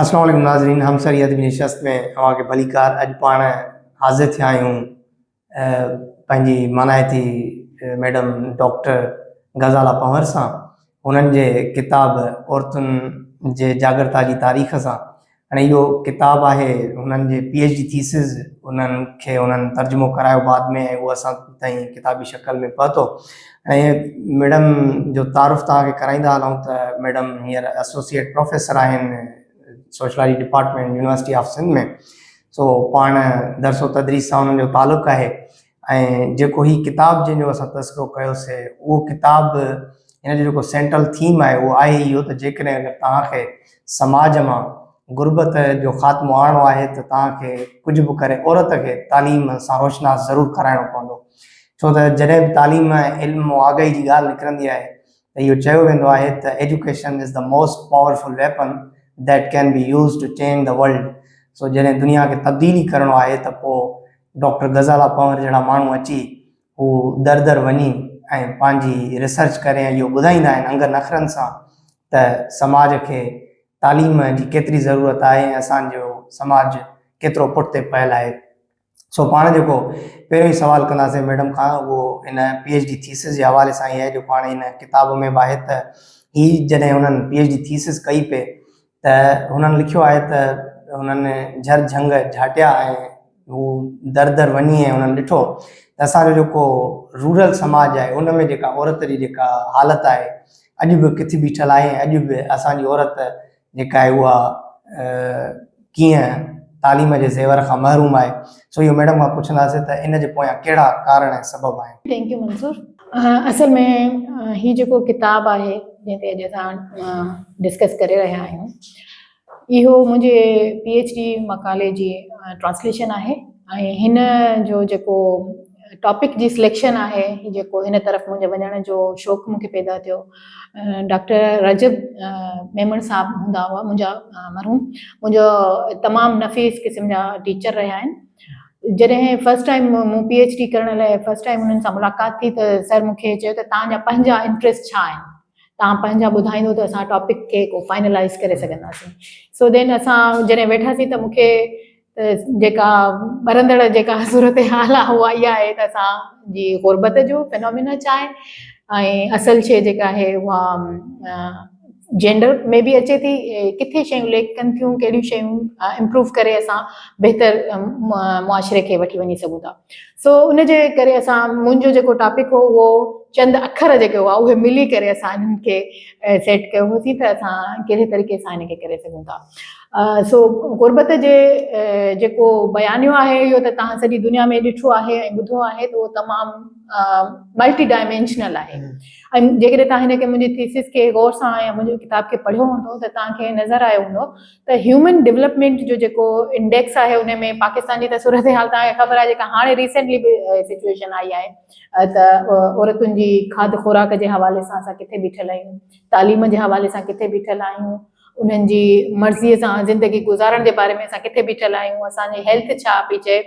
السلام عليڪم ناظرين همسري ادبي نشست ۾ اوهان کي ڀليڪار اڄ پاڻ حاضر ٿيا آهيون پنهنجي مانائتي ميڊم ڊاڪٽر غزالا پنهور سان هنن جي ڪتاب عورتن جي جاڳرتا جي تاريخ سان هاڻي اهو ڪتاب آهي هنن جي پي ايڇ ڊي ٿيسز انهن کي انهن ترجمو ڪرايو بعد ۾ ۽ اهو اسان تائين ڪتابي شڪل ۾ پهتو ۽ ميڊم جو تعارف توهان کي ڪرائيندا هلون ته ميڊم هينئر ايسوسيئيٽ پروفيسر آهن sociology department university of Sindh ۾ سو پاڻ درس و تدريس سان انهن جو تعلق آهي ۽ جيڪو هي ڪتاب جنهن جو اسان تذڪرو ڪيوسي اهو ڪتاب هن جو جيڪو سينٽرل ٿيم آهي اهو آهي اهو ته جيڪڏهن اگر توهان کي سماج مان غربت جو خاتمو آڻڻو آهي ته توهان کي ڪجهه به ڪري عورت کي تعليم سان روشناس ضرور ڪرائڻو پوندو ڇو ته جڏهن به تعليم ۽ علم و آگاهي جي ڳالهه نڪرندي آهي ته اهو چيو ويندو آهي ته education is the most powerful weapon that can be used to change the world سو جڏهن دنيا کي تبديل ئي ڪرڻو آهي ته پوء ڊاڪٽر غزالا پنهور جهڙا ماڻهو اچي هو در در وڃي ۽ پنهنجي ريسرچ ڪري ۽ اهو ٻڌائيندا آهن انگن اکرن سان ته سماج کي تعليم جي ڪيتري ضرورت آهي ۽ اسان جو سماج ڪيترو پٺتي پيل آهي. سو پاڻ جيڪو پهريون ئي سوال ڪنداسين ميڊم کان اهو ان پي ايڇ ڊي ٿيسز جي حوالي سان ئي آهي جيڪو هاڻي هن ڪتاب ۾ به آهي ته هي جڏهن هنن پي ايڇ ڊي ٿيسز ڪئي پئي ته هنن لکيو آهي ته هنن جھر جھنگ جھاٽيا ۽ هو در در وڃي ۽ هنن ڏٺو ته اسان جو جيڪو رورل سماج آهي ان ۾ جيڪا عورت جي جيڪا حالت آهي اڄ به ڪٿي بيٺل آهي ۽ اڄ به اسان جي عورت جيڪا آهي اها ڪيئن تعليم جي زيور کان محروم آهي سو اهو ميڊم کان پڇنداسين ته ان جي پويان ڪهڙا ڪارڻ ۽ سبب آهن. Thank you Mansoor. اصل ۾ هي جيڪو ڪتاب آهي جنهن تي اڄ اسان ڊسڪس ڪري رهيا آهيون اهو منهنجي پي ايڇ ڊي مقالي جي ٽرانسليشن آهي ۽ هن جو جيڪو ٽاپڪ جي سليڪشن آهي جيڪو هن طرف منهنجي وڃڻ جو شوق مونکي پيدا ٿيو ڊاڪٽر رجب ميمڻ صاحب هوندا هئا منهنجا مرحوم منهنجو تمام نفيس قسم جا ٽيچر رهيا آهن جڏهن فرسٽ ٽائيم مون پي ايڇ ڊي ڪرڻ لاء فرسٽ ٽائيم انهن سان ملاقات ٿي ته سر مون کي چيو ته توهان جا پنهنجا انٽريسٽ ڇا آهن توهان پنهنجا ٻڌائيندو ته اسان ٽاپڪ کي ڪو فائنلائز ڪري سگهنداسين سو دين اسان جڏهن ويٺاسين ته مون کي جيڪا ٻرندڙ جيڪا صورتحال آهي اها اها آهي ته اسان جي غربت جو فينومينا ڇا آهي ۽ اصل شيء جيڪا آهي اها جينڊر ۾ به اچي ٿي ڪٿي شيون ليڪ ڪن ٿيون ڪهڙيون شيون امپروو ڪري اسان بهتر معاشري کي وٺي وڃي سگهون ٿا سو ان جي ڪري اسان منهنجو جيڪو ٽاپڪ هو اهو چند اکر جيڪي هئا اهي ملي ڪري اسان انهن کي سيٽ ڪيو هوسين ته اسان ڪهڙي طريقي سان ان کي ڪري سگهون ٿا سو غربت جي جيڪو بيانيو آهي اهو ته تهان سڄي دنيا ۾ ڏٺو آهي ۽ ٻڌو آهي ته اهو تمام ملٽي ڊائمينشنل آهي ۽ جيڪڏهن توهان هن کي منهنجي ٿيسز کي غور سان يا منهنجي ڪتاب کي پڙهيو هوندو ته توهان کي نظر آيو هوندو ته هيومن ڊولپمينٽ جو جيڪو انڊيڪس آهي ان ۾ پاڪستان جي ته صورتحال توهان کي خبر آهي جيڪا هاڻي ريسينٽلي به سچويشن آئي آهي ته عورتن جي کاڌ خوراڪ جي حوالي سان اسان ڪٿي بيٺل آهيون تعليم جي حوالي سان ڪٿي بيٺل آهيون انهن جي مرضيء سان زندگي گذارڻ جي باري ۾ اسان ڪٿي بيٺل آهيون، اسان جي هيلٿ ڇا پئي چئي،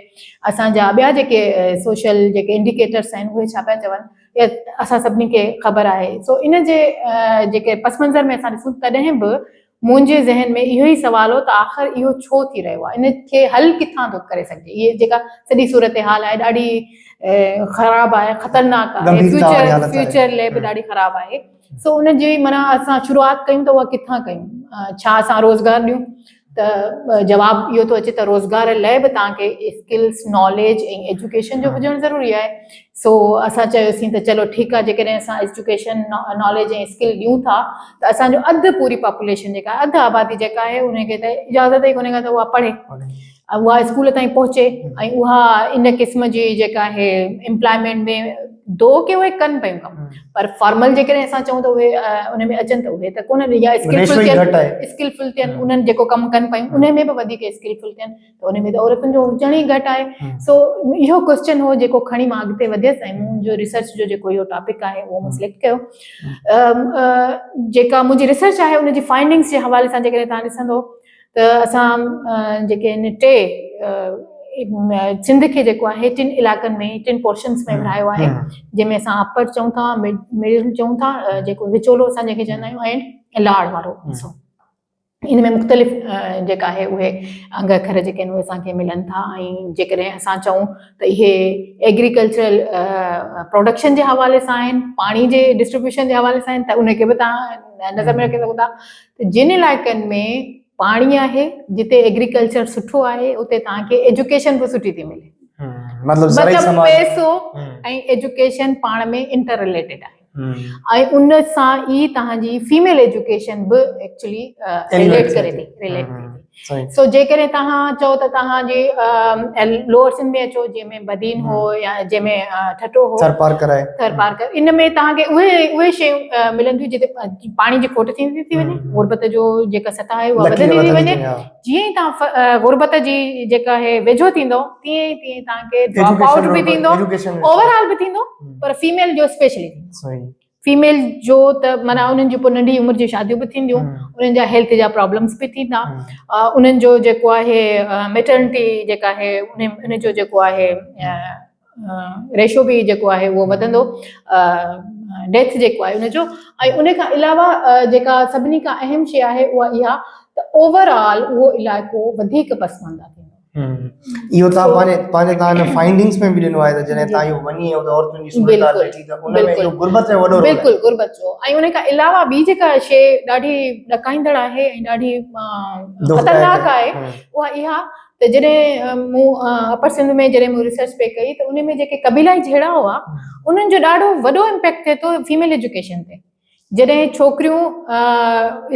اسان جا ٻيا جيڪي سوشل جيڪي انڊيڪيٽرس آهن اهي ڇا پيا چون، اها اسان سڀني کي خبر آهي. سو ان جي جيڪي پس منظر ۾ اسان ڏسون تڏهن به منهنجي ذهن ۾ اهو ئي سوال هو ته آخر اهو ڇو ٿي رهيو آهي، ان کي حل ڪٿان ٿو ڪري سگهجي، هيء جيڪا سڄي صورتحال آهي ڏاڍي خراب آهي، خطرناڪ آهي، فيوچر فيوچر لئه به ڏاڍي خراب آهي. سو ان جي معنيٰ اسان شروعات ڪيون ته اها ڪٿان ڪيون؟ ڇا اسان روزگار ڏيون؟ ته جواب اهو ٿو اچي ته روزگار لئه به توهان کي اسڪلس، ناليج ۽ ايجوڪيشن جو هجڻ ضروري آهي. سو اسان چيوسين ته چلو ٺيڪ آهي جيڪڏهن اسان ايجوڪيشن، ناليج ۽ اسڪل ڏيون ٿا ته اسان جو اڌ پوري پاپوليشن جيڪا آهي اڌ آبادي جيڪا آهي ان کي ته اجازت ئي ڪونهي ڪا ته اها پڙهي. اها اسڪول تائين پهچي ۽ اها ان قسم جي جيڪا آهي امپلائمينٽ ۾ دو ڪي اهي ڪن پيون ڪم پر فارمل جيڪڏهن اسان چئون ته اهي ان ۾ اچن ته اهي ته ڪونه يا اسڪلفل ٿين اسڪلفل ٿين انهن جيڪو ڪم ڪن پيون ان ۾ به وڌيڪ اسڪلفل ٿين ته ان ۾ ته عورتن جو هجڻ ئي گهٽ آهي سو اهو ڪوسچن هو جيڪو کڻي مان اڳتي وڌيس ۽ منهنجو ريسرچ جو جيڪو اهو ٽاپڪ آهي اهو مون سليڪٽ ڪيو جيڪا منهنجي ريسرچ آهي ان جي فائنڊنگس جي حوالي سان جيڪڏهن تهان ڏسندو ته اسان جيڪي آهن ٽي سنڌ کي جيڪو آهي ٽن علائقن ۾ ٽن پورشنس ۾ ورهايو آهي جنهن ۾ اسان اپر چئون ٿا مڊل چئون ٿا جيڪو وچولو اسان جنهن کي چوندا آهيون ۽ لاڙ وارو حصو. ان ۾ مختلف جيڪا آهي اهي انگ اکر جيڪي آهن اهي اسان کي ملن ٿا ۽ جيڪڏهن اسان چئون ته اهي ايگريڪلچرل پروڊڪشن جي حوالي سان آهن، پاڻي جي ڊسٽريبيوشن جي حوالي سان آهن ته ان کي به توهان نظر ۾ رکي سگهو ٿا ته جن علائقن ۾ پاڻي آهي، جتي ايگريڪلچر سٺو آهي، اتي توهان کي ايجوڪيشن به سٺي ٿي ملي. مطلب زرعي سماج پئسو ۽ ايجوڪيشن پاڻ ۾ انٽر رليٽيڊ آهي. ۽ ان سان ئي توهان جي فيميل ايجوڪيشن به ايڪچولي رليٽ ڪري ٿي رليٽ ٿئي ٿي. سو جيڪڏهن توهان چئو ته توهان جي لوئر سنڌ ۾ اچو جنهن ۾ بدين هو يا جنهن ۾ ٺٽو هو، ٿر پارڪر آهي، ٿر پارڪر، ان ۾ توهان کي اهي اهي شيون ملنديون جتي پاڻي جي کوٽ ٿيندي ٿي وڃي، غربت جو جيڪا سطح آهي اها وڌندي ٿي وڃي. جيئن ئي توهان غربت جي جيڪا آهي ويجهو ٿيندو تيئن ئي تيئن ئي توهان کي ڊراپ آئوٽ به ٿيندو، اوور آل به ٿيندو، پر فيميل جو اسپيشلي ٿيندو. فيميل جو ته معنيٰ انهن جون پوء ننڍي عمر جون شاديون به ٿينديون، انهن جا هيلٿ جا پرابلمس به ٿيندا، انهن جو جيڪو آهي ميٽرنٽي جيڪا آهي ان جو جيڪو آهي ريشو به جيڪو آهي اهو وڌندو، ڊيٿ جيڪو آهي ان جو. ۽ ان کان علاوه جيڪا سڀني کان اهم شيء آهي اها اها ته اوور آل اهو علائقو وڌيڪ پسمانده ٿيندو. اهو توهان پنهنجي پنهنجي توهان هن فائنڊنگس ۾ به ڏنو آهي ته جڏهن توهان اهو وڃي اتي عورتن جي صورتحال ڏٺي ته ان ۾ اهو غربت جو وڏو رول آهي. بلڪل غربت جو. ۽ ان کان علاوه ٻي جيڪا شيء ڏاڍي ڏڪائيندڙ آهي ۽ ڏاڍي خطرناڪ آهي اها اها ته جڏهن مون اپر سنڌ ۾ جڏهن مون ريسرچ پئي ڪئي ته ان ۾ جيڪي قبيلائي جهيڙا هئا انهن جو ڏاڍو وڏو امپيڪٽ ٿئي ٿو فيميل ايجوڪيشن تي. جڏهن ڇوڪريون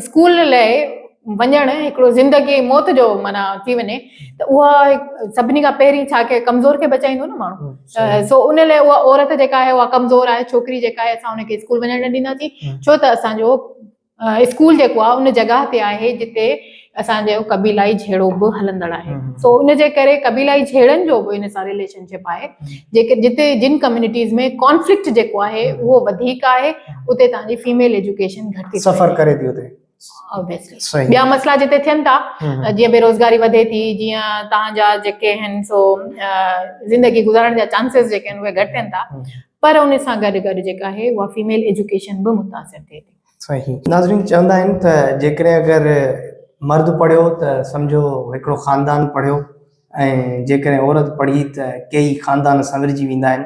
اسڪول لاء وڃڻ هڪڙو زندگي موت جو معنيٰ ٿي وڃي ته اها سڀني کان پهرين ڇا کي ڪمزور کي بچائيندو نه ماڻهو، سو ان لاء اها عورت جيڪا آهي اها ڪمزور آهي، ڇوڪري جيڪا آهي اسان ان کي اسڪول وڃڻ نه ڏينداسين، ڇو ته اسان جو اسڪول جيڪو آهي ان جڳهه تي آهي جتي اسان جو قبيلائي جهيڙو به هلندڙ آهي. سو ان جي ڪري قبيلائي جهيڙن جو به ان سان رليشن شپ آهي. جيڪي جتي جن ڪميونٽيز ۾ ڪانفلڪٽ جيڪو آهي اهو وڌيڪ آهي اتي توهان جي فيميل ايجوڪيشن گهٽ ٿي سفر ڪري ٿي اتي. آبويسلي ٻيا مسئلا جتي ٿين ٿا جيئن بيروزگاري وڌي ٿي، جيئن توهان جا جيڪي آهن سو زندگي گذارڻ جا چانسز جيڪي آهن اهي گهٽ ٿين ٿا، پر ان سان گڏ گڏ جيڪا آهي اها فيميل ايجوڪيشن به متاثر ٿئي ٿي. صحيح ناظرين چوندا آهن ته جيڪڏهن اگر مرد پڙهيو ته سمجهو هڪڙو خاندان پڙهيو ۽ جيڪڏهن عورت پڙهي ته ڪيئي خاندان سنورجي ويندا آهن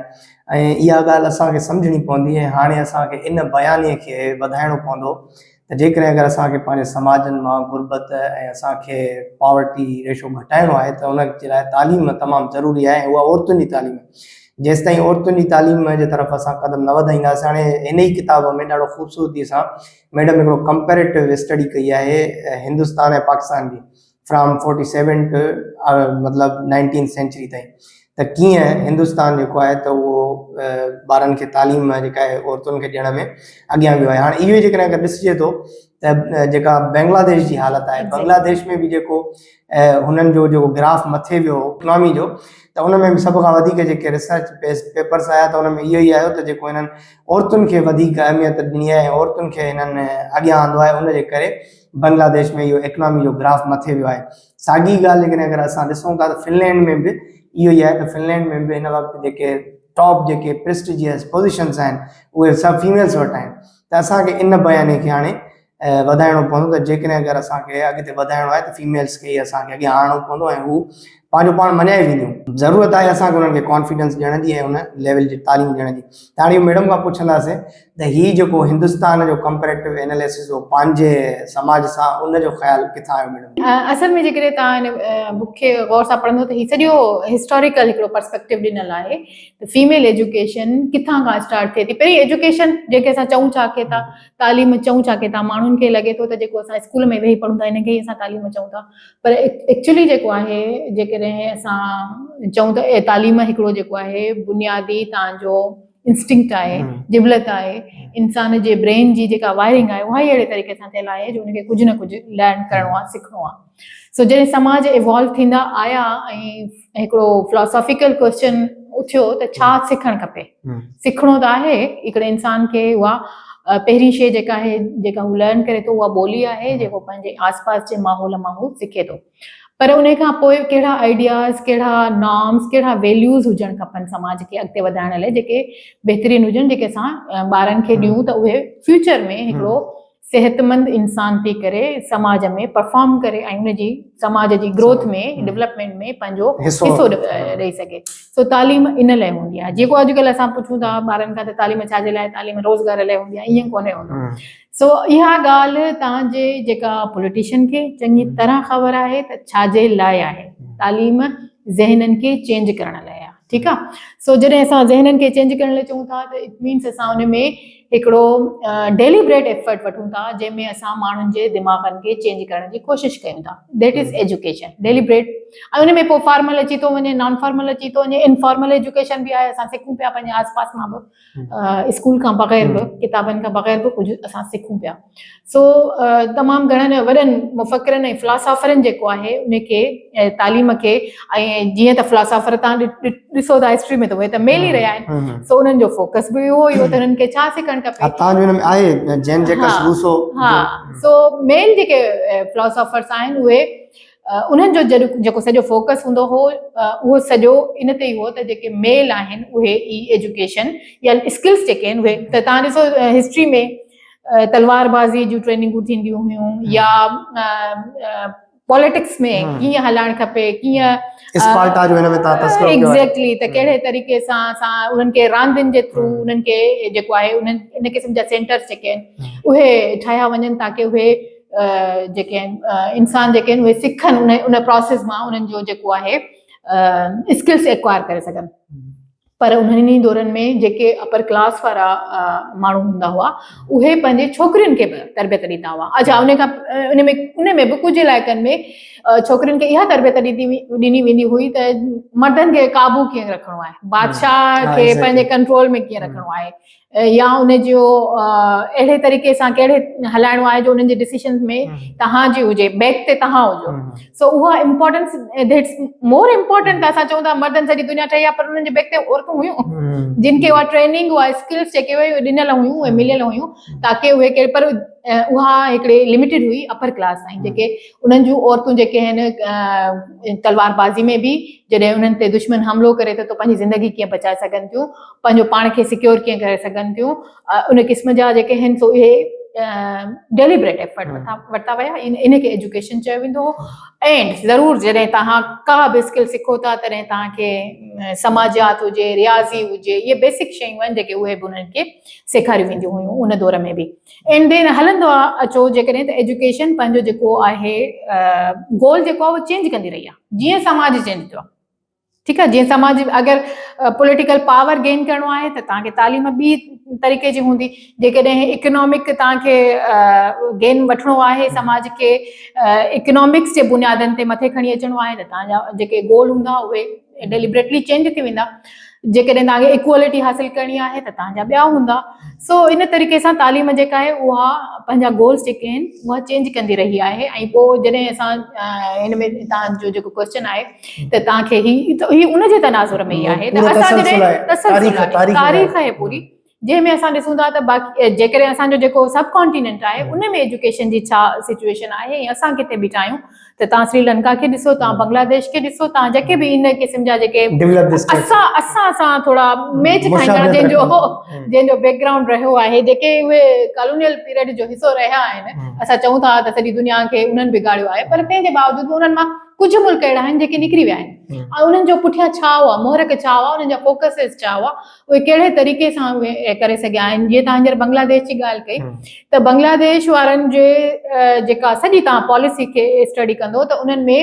۽ اها ڳالهه اسان کي سمجهڻي پوندي ۽ هاڻي اسان کي ان بيانيي کي وڌائڻو پوندو ته جيڪڏهن اگر اسان کي پنهنجي سماجن مان غربت ۽ اسان کي پاورٽي ريشو گهٽائڻو آهي ته ان جي لاء تعليم تمام ضروري آهي ۽ اها عورتن جي تعليم جيستائين عورتن جي تعليم جي طرف اسان قدم نه وڌائينداسين. هاڻي هن ئي ڪتاب ۾ ڏاڍو خوبصورتي سان ميڊم هڪڙو ڪمپيريٽو اسٽڊي ڪئي آهي هندستان ۽ پاڪستان جي فرام فورٽي سيون ٽو مطلب نائنٽين سينچري تائين ته ڪيئن هندستان جيڪو آهي ته اهو ٻارن کي تعليم جيڪا آهي عورتن کي ڏيڻ ۾ اڳيان ويو آهي. هاڻي اهو ئي جيڪڏهن اگر ڏسجي ٿو ته جيڪا بنگلاديش جي حالت آهي، بنگلاديش ۾ به جيڪو هنن جو جيڪو گراف مٿي ويو اڪنامي جو ته ان ۾ به سڀ کان وڌيڪ جيڪي ريسرچ پيپرس آيا ته ان ۾ اهو ئي آيو ته جيڪو هنن عورتن کي وڌيڪ اهميت ڏني آهي ۽ عورتن کي هنن اڳيان آندو آهي ان جي ڪري بنگلاديش ۾ اهو اڪنامي جو گراف مٿي ويو آهي. ساڳي ڳالهه جيڪڏهن اگر اسان ڏسون ٿا ته فنلينڊ ۾ به اهو ئي آهي ته فنلينڊ ۾ به هن وقت جيڪي ٽاپ جيڪي پرسٽيجيس پوزيشنس آهن اهي سڀ فيميلس وٽ آهن ته اسان کي ان بياني کي هاڻي وڌائڻو پوندو ته جيڪڏهن اگر اسان کي اڳتي وڌائڻو آهي ته فيميلس کي ئي اسان کي اڳيان آڻڻو پوندو ۽ هو پنهنجو پاڻ مڃائي وينديون. ضرورت آهي اسان کي انهن کي ڪانفيڊنس ڏيڻ جي ۽ ان ليول جي تعليم ڏيڻ جي. ته هاڻي اهو ميڊم کان پڇنداسين ته هي جيڪو هندستان جو ڪمپيريٽو ايناليسس هو پنهنجي سماج سان ان جو خيال ڪٿان آيو ميڊم؟ اصل ۾ جيڪڏهن توهان هن بڪ کي غور سان پڙهندو ته هي سڄو هسٽاريڪل هڪڙو پرسپيڪٽو ڏنل آهي ته فيميل ايجوڪيشن ڪٿان کان اسٽارٽ ٿئي ٿي. پهرين ايجوڪيشن جنهن کي اسان چئون ڇا کي ٿا تعليم چئون ڇا کي ٿا، ماڻهن کي لڳي ٿو ته جيڪو اسان اسڪول ۾ ويهي پڙهون ٿا ان کي ئي اسان تعليم چئون ٿا، پر ايڪچولي جيڪو آهي جيڪڏهن اسان چئون ته تعليم هڪڙو جيڪو آهي بنيادي توهان جو انسٽنڪٽ آهي، جبلت آهي، انسان جي برين جي جيڪا وائرنگ آهي اها ئي اهڙي طريقي سان ٿيل آهي جو ان کي ڪجهه نه ڪجهه لرن ڪرڻو آهي، سکڻو آهي. سو جڏهن سماج ايوالو ٿيندا آيا ۽ هڪڙو فلاسافيڪل ڪويسچن اٿيو ته ڇا سکڻ کپي؟ سکڻو ته آهي هڪڙي انسان کي اها پهرين شيء جيڪا آهي جيڪا هو لرن ڪري ٿو اها ٻولي آهي جيڪو پنهنجي آس پاس جي ماحول مان هو سکي ٿو پر ان کان پوء ڪهڙا آئيڊياز ڪهڙا نارمز ڪهڙا ويليوز هجڻ کپن سماج کي اڳتي وڌائڻ لاء جيڪي بهترين هجن جيڪي اسان ٻارن کي ڏيون ته اهي فيوچر ۾ هڪڙو صحتمند انسان ٿي ڪري سماج ۾ پرفارم ڪري ۽ ان جي سماج جي گروٿ ۾ ڊولپمينٽ ۾ پنهنجو حصو ڏئي سگهي. سو تعليم ان لاء هوندي آهي. جيڪو اڄڪلهه اسان پڇون ٿا ٻارن کان ته تعليم ڇا جي لاء، تعليم روزگار لاء هوندي آهي، ائين ڪونهي هوندو. سو اها ڳالهه توهان جي جيڪا پوليٽيشن کي چڱي طرح خبر آهي ته ڇا جي لاء آهي. تعليم ذهنن کي چينج ڪرڻ لاء آهي. ٺيڪ آهي. سو جڏهن اسان ذهنن کي چينج ڪرڻ لاء چئون ٿا ته it means اسان ان ۾ هڪڙو ڊيليبريٽ ايفرٽ وٺون ٿا جنهن ۾ اسان ماڻهن جي دماغن کي چينج ڪرڻ جي ڪوشش ڪيون ٿا that is education deliberate ۽ ان ۾ پوء فارمل اچي ٿو وڃي نان فارمل اچي ٿو وڃي انفارمل ايجوڪيشن به آهي اسان سکون پيا پنهنجي آس پاس مان به اسڪول کان بغير به ڪتابن کان بغير به ڪجهه اسان سکون پيا سو تمام گهڻن وڏن مفڪرن ۽ فلاسافرن جيڪو آهي ان کي تعليم کي ۽ جيئن ته فلاسافر تان ڏسو ٿا هسٽري ۾ ته اهي ته ميل ئي رهيا آهن سو انهن جو فوڪس به اهو ئي هو ته انهن کي ڇا سکڻ کپي. تان جو ان ۾ آهي جين جيڪس روسو ها سو ميل جيڪي فلاسافرس آهن اهي انهن جو جيڪو سڄو فوڪس هوندو هو اهو سڄو ان تي ئي هو ته جيڪي ميل آهن اهي ئي ايجوڪيشن يا اسڪلس جيڪي آهن اهي ته تان ڏسو هسٽري ۾ تلوار بازي جون ٽريننگون ٿينديون هيون يا پاليٽڪس ۾ ڪيئن هلائڻ کپي ڪيئن اسپارٽا جو هن ۾ تان تذڪرو ڪيو آهي ايگزيڪٽلي ته ڪهڙي طريقي سان اسان انهن کي راندين جي ٿرو انهن کي جيڪو آهي انهن ان قسم جا سينٽرز جيڪي آهن اهي ٺاهيا وڃن تاڪي اهي جيڪي آهن انسان جيڪي آهن اهي سکن ان ان پروسيس مان انهن جو جيڪو آهي اسڪلس ايڪوائر ڪري سگهن پر انهن ئي دورن ۾ جيڪي اپر ڪلاس وارا ماڻهو هوندا هئا اهي پنهنجي ڇوڪرين کي به تربيت ڏيندا هئا. اڇا ان کان ان ۾ ان ۾ به ڪجهه علائقن ۾ ڇوڪرين کي اها تربيت ڏني ڏني ويندي هئي ته مردن کي قابو ڪيئن رکڻو آهي، بادشاهه کي پنهنجي ڪنٽرول ۾ ڪيئن رکڻو آهي يا ان جو اهڙي طريقي سان ڪهڙي هلائڻو آهي جو انهن جي ڊسيشن ۾ توهان جي هجي، بيڪ تي توهان هجو. سو اها امپورٽنس that's more important اسان چئون ٿا مردن سڄي دنيا ٺاهي آهي پر انهن جي بيڪ تي عورتون هيون جن کي اها ٽريننگ اها اسڪلس جيڪي اهي ڏنل هيون اهي مليل هيون تاڪي اهي ڪهڙي پر اها هڪڙي لميٽيڊ هئي اپر ڪلاس تائين جيڪي انهن جون عورتون جيڪي آهن تلوار بازي ۾ به جڏهن انهن تي دشمن حملو ڪري ٿو ته پنهنجي زندگي ڪيئن بچائي سگهن ٿيون پنهنجو پاڻ کي سيڪيور ڪيئن ڪري سگهن ٿيون ان قسم جا جيڪي آهن سو اهي ڊيليبريٽ ايفرٽ ورتا ويا ان کي ايجوڪيشن چيو ويندو هو اينڊ ضرور جڏهن توهان ڪا به اسڪل سکو ٿا تڏهن توهان کي سماجيات هجي رياضي هجي اهي بيسڪ شيون آهن جيڪي اهي به انهن کي سيکاريون وينديون هيون ان دور ۾ به اينڊ then هلندو اچو جيڪڏهن ته ايجوڪيشن پنهنجو جيڪو آهي گول جيڪو آهي اهو چينج ڪندي رهي آهي جيئن سماج چينج ٿيو آهي ٺيڪ آهي جيئن سماج اگر پوليٽيڪل پاور گين ڪرڻو آهي ته توهان کي تعليم ٻي طريقي جي هوندي جيڪڏهن اڪنامڪ توهان کي گين وٺڻو آهي سماج کي اڪنامڪس جي بنيادن تي مٿي کڻي اچڻو آهي ته توهان جا جيڪي گول هوندا اهي ڊيليبريٽلي چينج ٿي ويندا جيڪڏهن توهان کي اڪوالٽي حاصل ڪرڻي آهي ته توهان جا ٻيا هوندا سو ان طريقي سان تعليم جيڪا آهي اها پنهنجا گولس جيڪي آهن اها چينج ڪندي رهي آهي ۽ پوء جڏهن اسان هن ۾ توهان جو جيڪو ڪوشچن آهي ته توهان کي هي هي ان جي تناظر ۾ ئي آهي ته اسان جڏهن تسلسل آهي تاريخ آهي پوري جنهن ۾ اسان ڏسون ٿا ته باقي جيڪڏهن اسان جو جيڪو سب ڪانٽيننٽ آهي ان ۾ ايجوڪيشن جي ڇا سچويشن آهي ۽ اسان ڪٿي بيٺا آهيون ته توهان سري لنڪا کي ڏسو توهان بنگلاديش کي ڏسو توهان جيڪي به ان قسم جا جيڪي اسان اسان سان ٿورا ميچ کائيندڙ جنهن جو جنهن جو بيڪ گرائونڊ رهيو آهي جيڪي اهي ڪالونيل پيريڊ جو حصو رهيا آهن اسان چئون ٿا ته سڄي دنيا کي انهن بگاڙيو آهي پر تنهن جي باوجود به انهن مان ڪجهه ملڪ اهڙا آهن جيڪي نڪري ويا آهن ۽ انهن جو پٺيان ڇا هئا محرڪ ڇا هئا انهن جا فوڪسز ڇا هئا اهي ڪهڙي طريقي سان اهي ڪري سگهيا آهن جيئن توهان هينئر بنگلاديش جي ڳالهه ڪئي ته بنگلاديش وارن جي جيڪا سڄي توهان پاليسي کي اسٽڊي ڪندو ته انهن ۾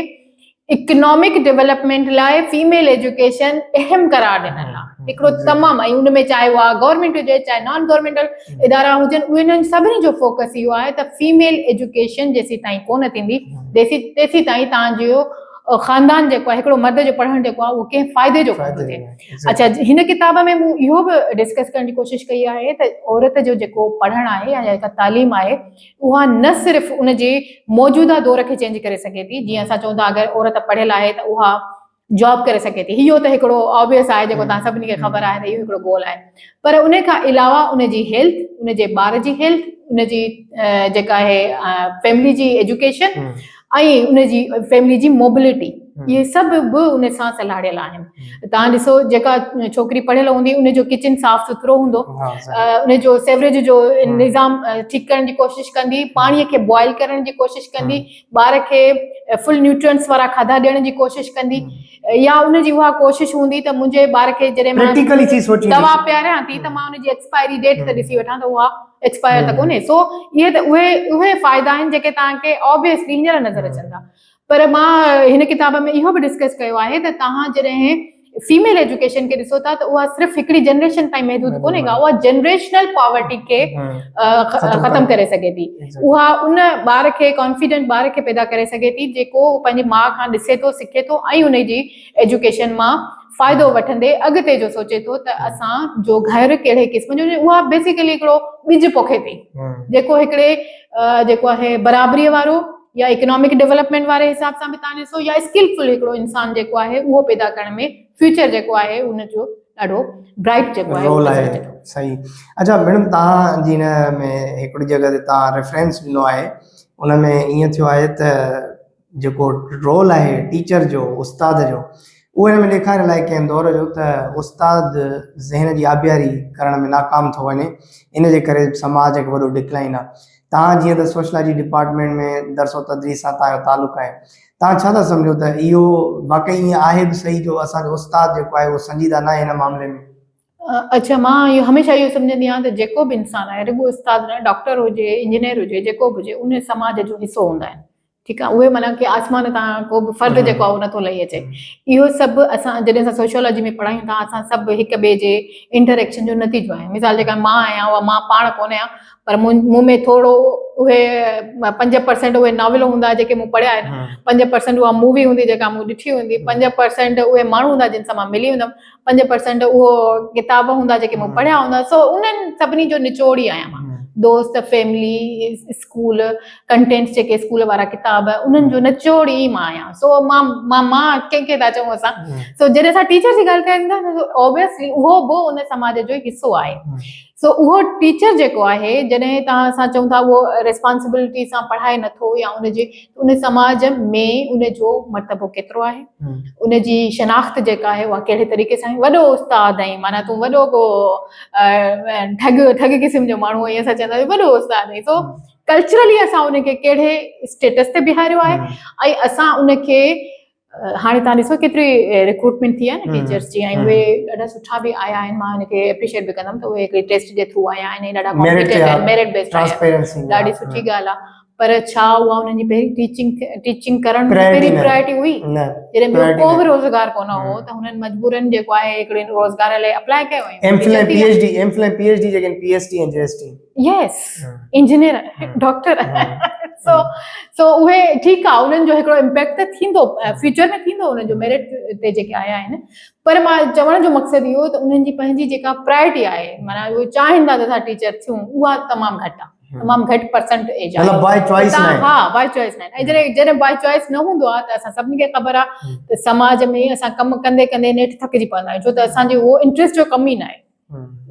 اڪنامڪ ڊولپمينٽ لاء فيميل ايجوڪيشن اهم قرار ڏنل آهي هڪڙو تمام ۽ ان ۾ چاهي اها گورنمينٽ هجي چاهي نان گورنمينٽل ادارا هجن اهي انهن سڀني جو فوڪس اهو آهي ته فيميل ايجوڪيشن جيسين تائين ڪونه ٿيندي تيسين تائين توهان جو خاندان جيڪو آهي هڪڙو مرد جو پڙهڻ جيڪو آهي اهو ڪنهن فائدي جو ڪونه ٿو ٿئي. اڇا هن ڪتاب ۾ مون اهو به ڊسڪس ڪرڻ جي ڪوشش ڪئي آهي ته عورت جو جيڪو پڙهڻ آهي يا جيڪا تعليم آهي اها نه صرف ان جي موجوده دور کي چينج ڪري سگهي ٿي جيئن اسان چئون ٿا اگر عورت پڙهيل آهي ته اها جاب ڪري سگهي ٿي اهو ته هڪڙو آبويس آهي جيڪو توهان سڀني کي خبر آهي ته اهو هڪڙو گول آهي پر ان کان علاوه ان جي هيلٿ ان جي ٻار جي هيلٿ ان جي جيڪا آهي فيملي جي ايجوڪيشن ۽ ان جي فيملي جي موبلٽي. اهي سڀ به ان سان سلهاڙيل آهن. توهان ڏسو جيڪا ڇوڪري پڙهيل هوندي ان جو ڪچن صاف سٿرو هوندو، ان جو سيوريج جو نظام ٺيڪ ڪرڻ جي ڪوشش ڪندي، پاڻي کي بوائل ڪرڻ جي ڪوشش ڪندي، ٻار کي فل نيوٽرينٽس وارا کاڌا ڏيڻ جي ڪوشش ڪندي، يا ان جي اها ڪوشش هوندي ته منهنجي ٻار کي جڏهن مان دوا پياريان ٿي ته مان ان جي ايڪسپائري ڊيٽ ته ڏسي وٺان ته اها ايڪسپائر ته ڪونهي. سو اهي ته اهي فائدا آهن جيڪي توهان کي آبويسلي هينئر نظر اچن ٿا. پر مان هن ڪتاب ۾ اهو به ڊسڪس ڪيو آهي ته توهان جڏهن فيميل ايجوڪيشن کي ڏسو ٿا ته اها صرف هڪڙي جنريشن تائين محدود ڪونهي ڪا، اها جنريشنل پاورٽي کي ختم ڪري سگهي ٿي. اها ان ٻار کي ڪانفيڊنٽ ٻار کي پيدا ڪري سگهي ٿي جيڪو پنهنجي ماء کان ڏسي ٿو، سکي ٿو ۽ ان جي ايجوڪيشن مان فائدو وٺندي اڳتي جو سوچي ٿو ته اسان جو گهر ڪهڙي قسم جو، اها بيسيڪلي هڪڙو ٻج پوکي ٿي جيڪو هڪڙي جيڪو آهي برابري وارو يا اڪنامڪ ڊولپمينٽ واري حساب سان به تان ڏسو يا اسڪلفل هڪڙو انسان جيڪو آهي اهو پيدا ڪرڻ ۾ فيوچر جيڪو آهي ان جو ڏاڍو برائٽ جيڪو آهي رول آهي. صحيح. اچھا ميڊم تان جي ان ۾ هڪڙي جڳهه تي تان ريفرنس ڏنو آهي ان ۾ ائين ٿيو آهي ته جيڪو رول آهي ٽيچر جو استاد جو اهو هن ۾ ڏيکاريل آهي ڪنهن دور جو ته استاد ذهن جي آبياري ڪرڻ ۾ ناڪام ٿو وڃي ان جي ڪري سماج هڪ وڏو ڊڪلائن آهي. توهان جيئن ته سوشلاجي ڊپارٽمينٽ ۾ درس و تدريس سان توهان جو تعلق آهي توهان ڇا ٿا سمجهو ته اهو واقعي ائين آهي به صحيح جو اسان جو استاد جيڪو آهي اهو سنجيده ناهي هن معاملي ۾؟ اڇا مان اهو هميشه اهو سمجهندي آهيان ته جيڪو به انسان آهي رڳو استاد نه ڊاڪٽر هجي انجنيئر هجي جيڪو به هجي ان سماج جو حصو هوندا آهن ٺيڪ آهي اهي معنيٰ ڪي آسمان تان ڪو به فرد جيڪو آهي اهو نٿو لهي اچي اهو سڀ اسان جڏهن اسان سوشيالاجي ۾ پڙهايون ٿا اسان سڀ هڪ ٻئي جي انٽر ايڪشن جو نتيجو آهيون مثال جيڪا مان آهيان اها مان پاڻ ڪونه آهيان پر مون ۾ ٿورو اهي 5% اهي ناول هوندا جيڪي مون پڙهيا آهن، 5% اها مووي هوندي جيڪا مون ڏٺي هوندي، 5% اهي ماڻهو هوندا جن سان مان ملي هوندم، 5% اهو ڪتاب هوندا جيڪي مون پڙهيا هوندا. سو انهن سڀني جو نچوڙ ئي آهيان مان. دوست، فيملي، اسڪول، ڪنٽينٽس جيڪي اسڪول وارا ڪتاب انهن جو نچوڙ ئي مان آهيان. سو مان مان مان ڪنهن کي ٿا چئون اسان. سو جڏهن اسان ٽيچر جي ڳالهه ڪريون ٿا ته اوبويسلي اهو به ان سماج جو حصو آهي. سو اهو ٽيچر جيڪو آهي جڏهن توهان اسان چئون ٿا اهو ريسپانسبلٽي سان پڙهائي نٿو يا ان جي ان سماج ۾ ان جو مرتبو ڪيترو آهي، ان جي شناخت جيڪا آهي اها ڪهڙي طريقي سان آهي. وڏو استاد آهين معنيٰ تون وڏو ڪو ٺڳ ٺڳ قسم جو ماڻهو آهين اسان چوندا آهيون وڏو استاد آهين. سو ڪلچرلي اسان ان کي ڪهڙي اسٽيٽس تي بيهاريو آهي ۽ اسان ان کي هاڻي تان ڏسو ڪيتري ريڪروٽمينٽ ٿي آهي نه ٽيچرس جي ۽ اهي ڏاڍا سٺا به آيا آهن. مان هن کي اپريشيئيٽ به ڪندم ته اهي هڪڙي ٽيسٽ جي ٿرو آيا آهن ۽ ڏاڍا ڪامپيٽنٽ آهن، ميرٽ بيسڊ آيا آهن، ڏاڍي سٺي ڳالهه آهي. پر ڇا اها انهن جي پهرين ٽيچنگ ٽيچنگ ڪرڻ پهرين پرائرٽي هئي؟ جڏهن ٻيو ڪو به روزگار ڪونه هو ته هنن مجبورن جيڪو آهي هڪڙي روزگار لاء اپلائي ڪيو ۽ M Phil ۽ P H D, M Phil ۽ P H D جيڪي P S T ۽ G S T. Yes, engineer, doctor. سو سو اهي ٺيڪ آ انهن جو هڪڙو امپيڪٽ ته ٿيندو فيوچر ۾ ٿيندو انهن جو ميرٽ تي جيڪي آيا آهن، پر مان چوڻ جو مقصد اهو ته انهن جي پنهنجي جيڪا پرائرٽي آهي معنيٰ اهي چاهين ٿا ته اسان ٽيچر ٿيون اها تمام گهٽ آ، تمام گهٽ پرسنٽ ايج آهي. مطلب باء چوائس نه آهي. ها باء چوائس نه آهي. ۽ جڏهن باء چوائس نه هوندو آ ته اسان سڀني کي خبر آ ته سماج ۾ اسان ڪم ڪندي ڪندي نيٺ ٿڪجي پوندا آهيون ڇو ته اسان جي اهو انٽريسٽ جو ڪم ئي نه آهي.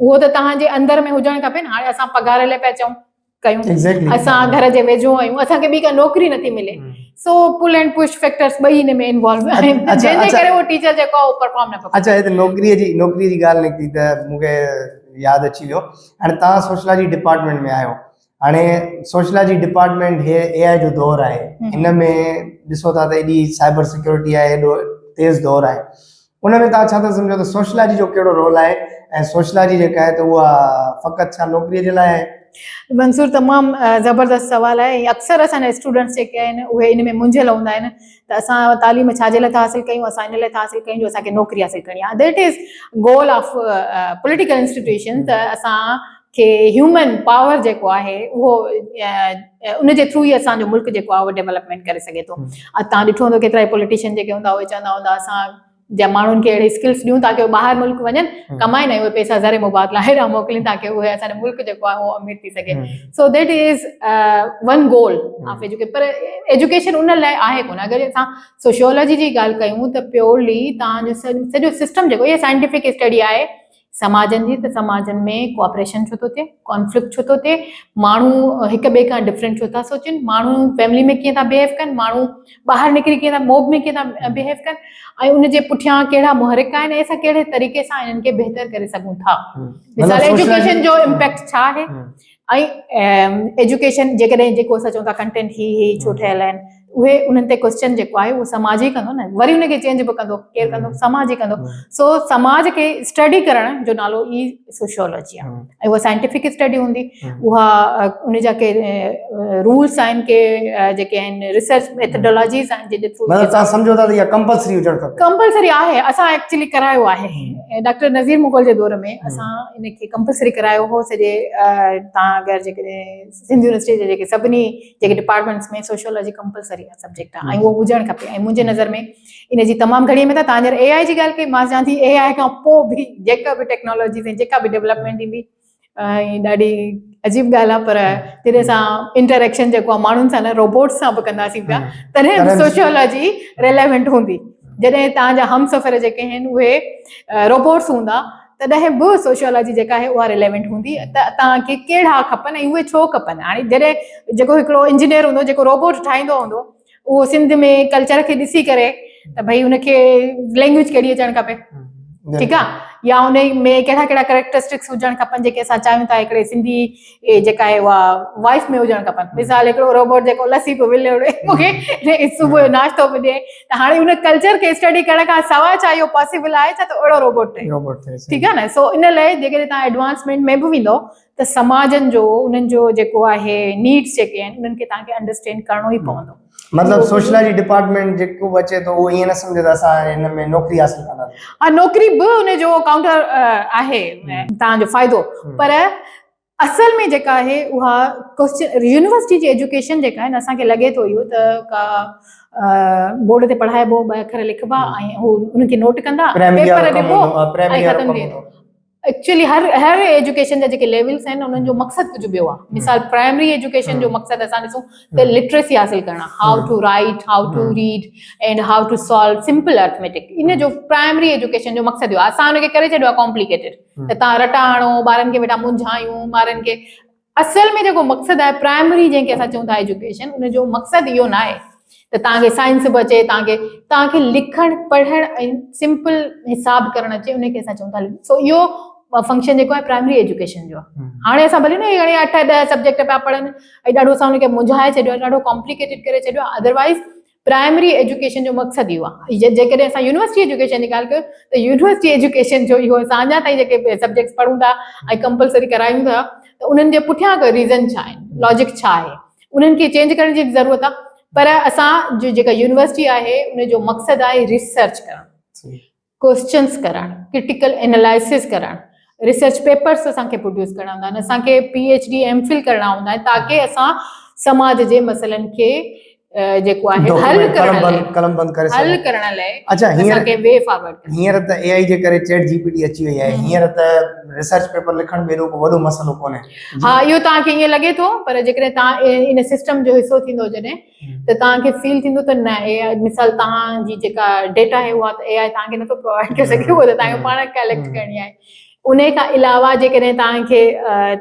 اهو ته توهان جي اندر ۾ هجڻ کپي نه. هاڻي اسان پگهار لاء پيا چئون ڪيون، اسان گهر جي ويجهو آهيون، اسان کي ٻي ڪا نوڪري نٿي ملي. سو پل اينڊ پش فيڪٽرز ٻئي ان ۾ انوالو آهن جنهن جي ڪري اهو ٽيچر جيڪو آهي اهو پرفارم نه پيو ڪري. اڇا هتي نوڪري جي ڳالهه نڪتي ته مون کي ياد اچي ويو. هاڻي توهان سوشلاجي ڊپارٽمينٽ ۾ آهيو، هاڻي سوشلاجي ڊپارٽمينٽ هي اي آء جو دور آهي، هن ۾ ڏسو ٿا ته ايڏي سائبر سيڪيورٽي آهي، ايڏو تيز دور آهي، ان ۾ توهان ڇا ٿا سمجهو ته سوشلاجي جو ڪهڙو رول آهي ۽ سوشلاجي جيڪا آهي ته اها فقط ڇا نوڪري جي لاء آهي؟ منصور تمام زبردست سوال آهي ۽ اڪثر اسان جا اسٽوڊنٽس جيڪي آهن اهي ان ۾ منجهيل هوندا آهن ته اسان تعليم ڇا جي لاء ٿا حاصل ڪيون، اسان ان لاء ٿا حاصل ڪيون جو اسان کي نوڪري حاصل ڪرڻي آهي. That is goal of political institution ته اسان کي هيومن پاور جيڪو آهي اهو ان جي ٿرو ئي اسان جو ملڪ جيڪو آهي اهو ڊيولپمينٽ ڪري سگهي ٿو. تان ڏٺو هوندو ڪيترا ئي پوليٽيشن جيڪي هوندا اهي چوندا هوندا اسان جا ماڻهن کي اهڙي اسڪلس ڏيون تاڪه اهي ٻاهر ملڪ وڃن ڪمائن ۽ اهي پئسا زر مبادله هيڏانهن موڪلين تاڪه اهي اسان جو ملڪ جيڪو آهي اهو امير ٿي سگهي. So that is one goal of education. پر ايجوڪيشن ان لاء آهي ڪونه. اگر اسان سوشيولاجي جي ڳالهه ڪيون ته پيورلي تان جو سڄو سسٽم جيڪو اهي سائنٽيفڪ اسٽڊي آهي، سماجن جي ته سماجن ۾ ڪوآپريشن ڇو ٿو ٿئي، ڪانفلڪٽ ڇو ٿو ٿئي، ماڻهو هڪ ٻئي کان ڊفرنٽ ڇو ٿا سوچن، ماڻهو فيملي ۾ ڪيئن ٿا بيهيو ڪن، ماڻهو ٻاهر نڪري ڪيئن ٿا موب ۾ ڪيئن ٿا بيهيو ڪن ۽ ان جي پٺيان ڪهڙا محرڪ آهن ۽ اسان ڪهڙي طريقي سان انهن کي بهتر ڪري سگهون ٿا. مثال ايجوڪيشن جو امپيڪٽ ڇا آهي ۽ ايجوڪيشن جيڪڏهن جيڪو اسان چئون ٿا ڪنٽينٽ هي هي ڇو ٺهيل آهن اهي انهن تي ڪوسچن جيڪو آهي اهو سماج ئي ڪندو نه وري ان کي چينج به ڪندو ڪير ڪندو سماج ئي ڪندو سو سماج کي اسٽڊي ڪرڻ جو نالو ئي سوشيولوجي آهي ۽ اها سائنٽيفڪ اسٽڊي هوندي اها ان جا ڪي رولس آهن ڪي جيڪي آهن ريسرچ ميٿڊالاجيز آهن جن جي ٿرو مطلب تهان سمجهو ٿا ته اها ڪمپلسري هجڻ کپي. ڪمپلسري آهي اسان ايڪچولي ڪرايو آهي ڊاڪٽر نذير مغل جي دور ۾ اسان ان کي ڪمپلسري ڪرايو هو سڄي تهان اگر جيڪڏهن سنڌ يونيورسٽي جي جيڪي سڀني جيڪي ڊپارٽمينٽس ۾ سوشيولوجي ڪمپلسري سبجيڪٽ آهي ۽ اهو هجڻ کپي ۽ منهنجي نظر ۾ ان جي تمام گهڻي اهميت آهي تهان جڏهن اي آء جي ڳالهه ڪئي مان چوان ٿي اي آء کان پوء به جيڪا به ٽيڪنالاجيز ۽ جيڪا به ڊولپمينٽ ايندي ۽ ڏاڍي عجيب ڳالهه آهي پر جڏهن اسان انٽريڪشن جيڪو آهي ماڻهن سان نه روبوٽ سان به ڪنداسين پيا تڏهن به سوشيولاجي ريليونٽ هوندي جڏهن توهان جا هم سفر جيڪي آهن اهي روبوٽس هوندا تڏهن به سوشيولاجي جيڪا آهي اها ريليونٽ هوندي ته توهان کي ڪهڙا کپن ۽ اهي ڇو کپن هاڻي جڏهن جيڪو هڪڙو انجنيئر هوندو جيڪو روبوٽ ٺاهيندو هوندو اهو سنڌ ۾ ڪلچر کي ڏسي ڪري ته ڀئي ان کي لينگويج ڪهڙي اچڻ کپي ٺيڪ آ يا ان ۾ ڪهڙا ڪهڙا ڪريڪٽرسٽڪس هجڻ کپن جيڪي اسان چاهيون ٿا هڪڙي سنڌي جيڪا آهي اها وائف ۾ هجڻ کپن مثال هڪڙو روبوٽ جيڪو لسي پيو ولي اڙي مونکي صبح جو ناشتو به ڏي ته هاڻي ان ڪلچر کي اسٽڊي ڪرڻ کان سواء ڇا اهو پاسيبل آهي ڇا ته اهڙو روبوٽ ٺهي روبوٽ ٺهي ٺيڪ آ نه سو ان لاء جيڪڏهن توهان ايڊوانسمينٽ ۾ به ويندو ته سماجن جو انهن جو جيڪو آهي نيڊس جيڪي آهن انهن کي توهان کي انڊرسٽينڊ ڪرڻو ئي پوندو. مطلب سوشلاجي ڊپارٽمينٽ جيڪو به اچي ٿو اهو ائين نه سمجهي ته اسان هن ۾ نوڪري حاصل ڪنداسين. ها نوڪري به ان جو ڪائونٽر آهي توهان جو فائدو پر اصل ۾ جيڪا آهي اها ڪوسچن يونيورسٽي جي ايجوڪيشن جيڪا آهي نه اسان کي لڳي ٿو اهو ته ڪا بورڊ تي پڙهائبو ٻه اکر لکبا ۽ هو ان کي نوٽ ڪندا پيپر ڏبو ۽ ختم ٿي ويندو. ايڪچولي هر هر ايجوڪيشن جا جيڪي ليولس آهن انهن جو مقصد ڪجهه ٻيو آهي مثال پرائمري ايجوڪيشن جو مقصد اسان ڏسون ته لٽريسي حاصل ڪرڻ how to write how to read and how to solve simple arithmetic ان جو پرائمري ايجوڪيشن جو مقصد اهو آهي اسان ان کي ڪري ڇڏيو آهي ڪامپليڪيٽيڊ ته تان رٽا هڻو ٻارن کي ويٺا منجهايون ٻارن کي اصل ۾ جيڪو مقصد آهي پرائمري جنهن کي اسان چئون ٿا ايجوڪيشن ان جو مقصد اهو نه آهي ته توهان کي سائنس به اچي توهان کي توهان کي لکڻ پڙهڻ ۽ سمپل حساب ڪرڻ اچي ان کي اسان چئون ٿا سو اهو فنڪشن جيڪو آهي پرائمري ايجوڪيشن جو آهي هاڻي اسان ڀلي نه هاڻي اٺ ڏهه سبجيڪٽ پيا پڙهن ۽ ڏاڍو اسان ان کي منجهائي ڇڏيو آهي ڏاڍو ڪامپليڪيٽيڊ ڪري ڇڏيو آهي ادروائز پرائمري ايجوڪيشن جو مقصد اهو آهي جيڪڏهن اسان يونيورسٽي ايجوڪيشن جي ڳالهه ڪيون ته يونيورسٽي ايجوڪيشن جو اهو اسان اڃا تائين جيڪي سبجيڪٽس پڙهون ٿا ۽ ڪمپلسري ڪرايون ٿا ته انهن جي پٺيان ريزن ڇا آهن لاجڪ ڇا آهي انهن کي چينج ڪرڻ جي به ضرورت آهي پر اسان جي جيڪا يونيورسٽي آهي ان جو مقصد آهي ريسرچ ڪرڻ ڪوسچنس ڪرڻ، ڪرٽيڪل اينالائسز ڪرڻ، ريسرچ پيپرس اسان کي پروڊيوس ڪرڻا هوندا آهن، اسان کي P H D M Phil ڪرڻا هوندا آهن تاڪه اسان سماج جي مسئلن کي جيڪو آهي حل ڪرڻ لاء قلمبند ڪري حل ڪرڻ لاء اچها اسان کي وي فارورڊ ڪرڻ هينئر ته اي آء جي ڪري چيٽ جي پي ٽي اچي وئي آهي هينئر ته ريسرچ پيپر لکڻ به ايڏو ڪو وڏو مسئلو ڪونهي. ها اهو توهان کي ائين لڳي ٿو پر جيڪڏهن توهان ان سسٽم جو حصو ٿيندو جڏهن ته توهان کي فيل ٿيندو ته نه اي آء مثال توهان جي جيڪا ڊيٽا آهي اها ته اي آء توهان کي نٿو پرووائيڊ ڪري سگهي اها ته توهان کي پاڻ ڪليڪٽ ڪرڻي آهي ان کان علاوه جيڪڏهن توهان کي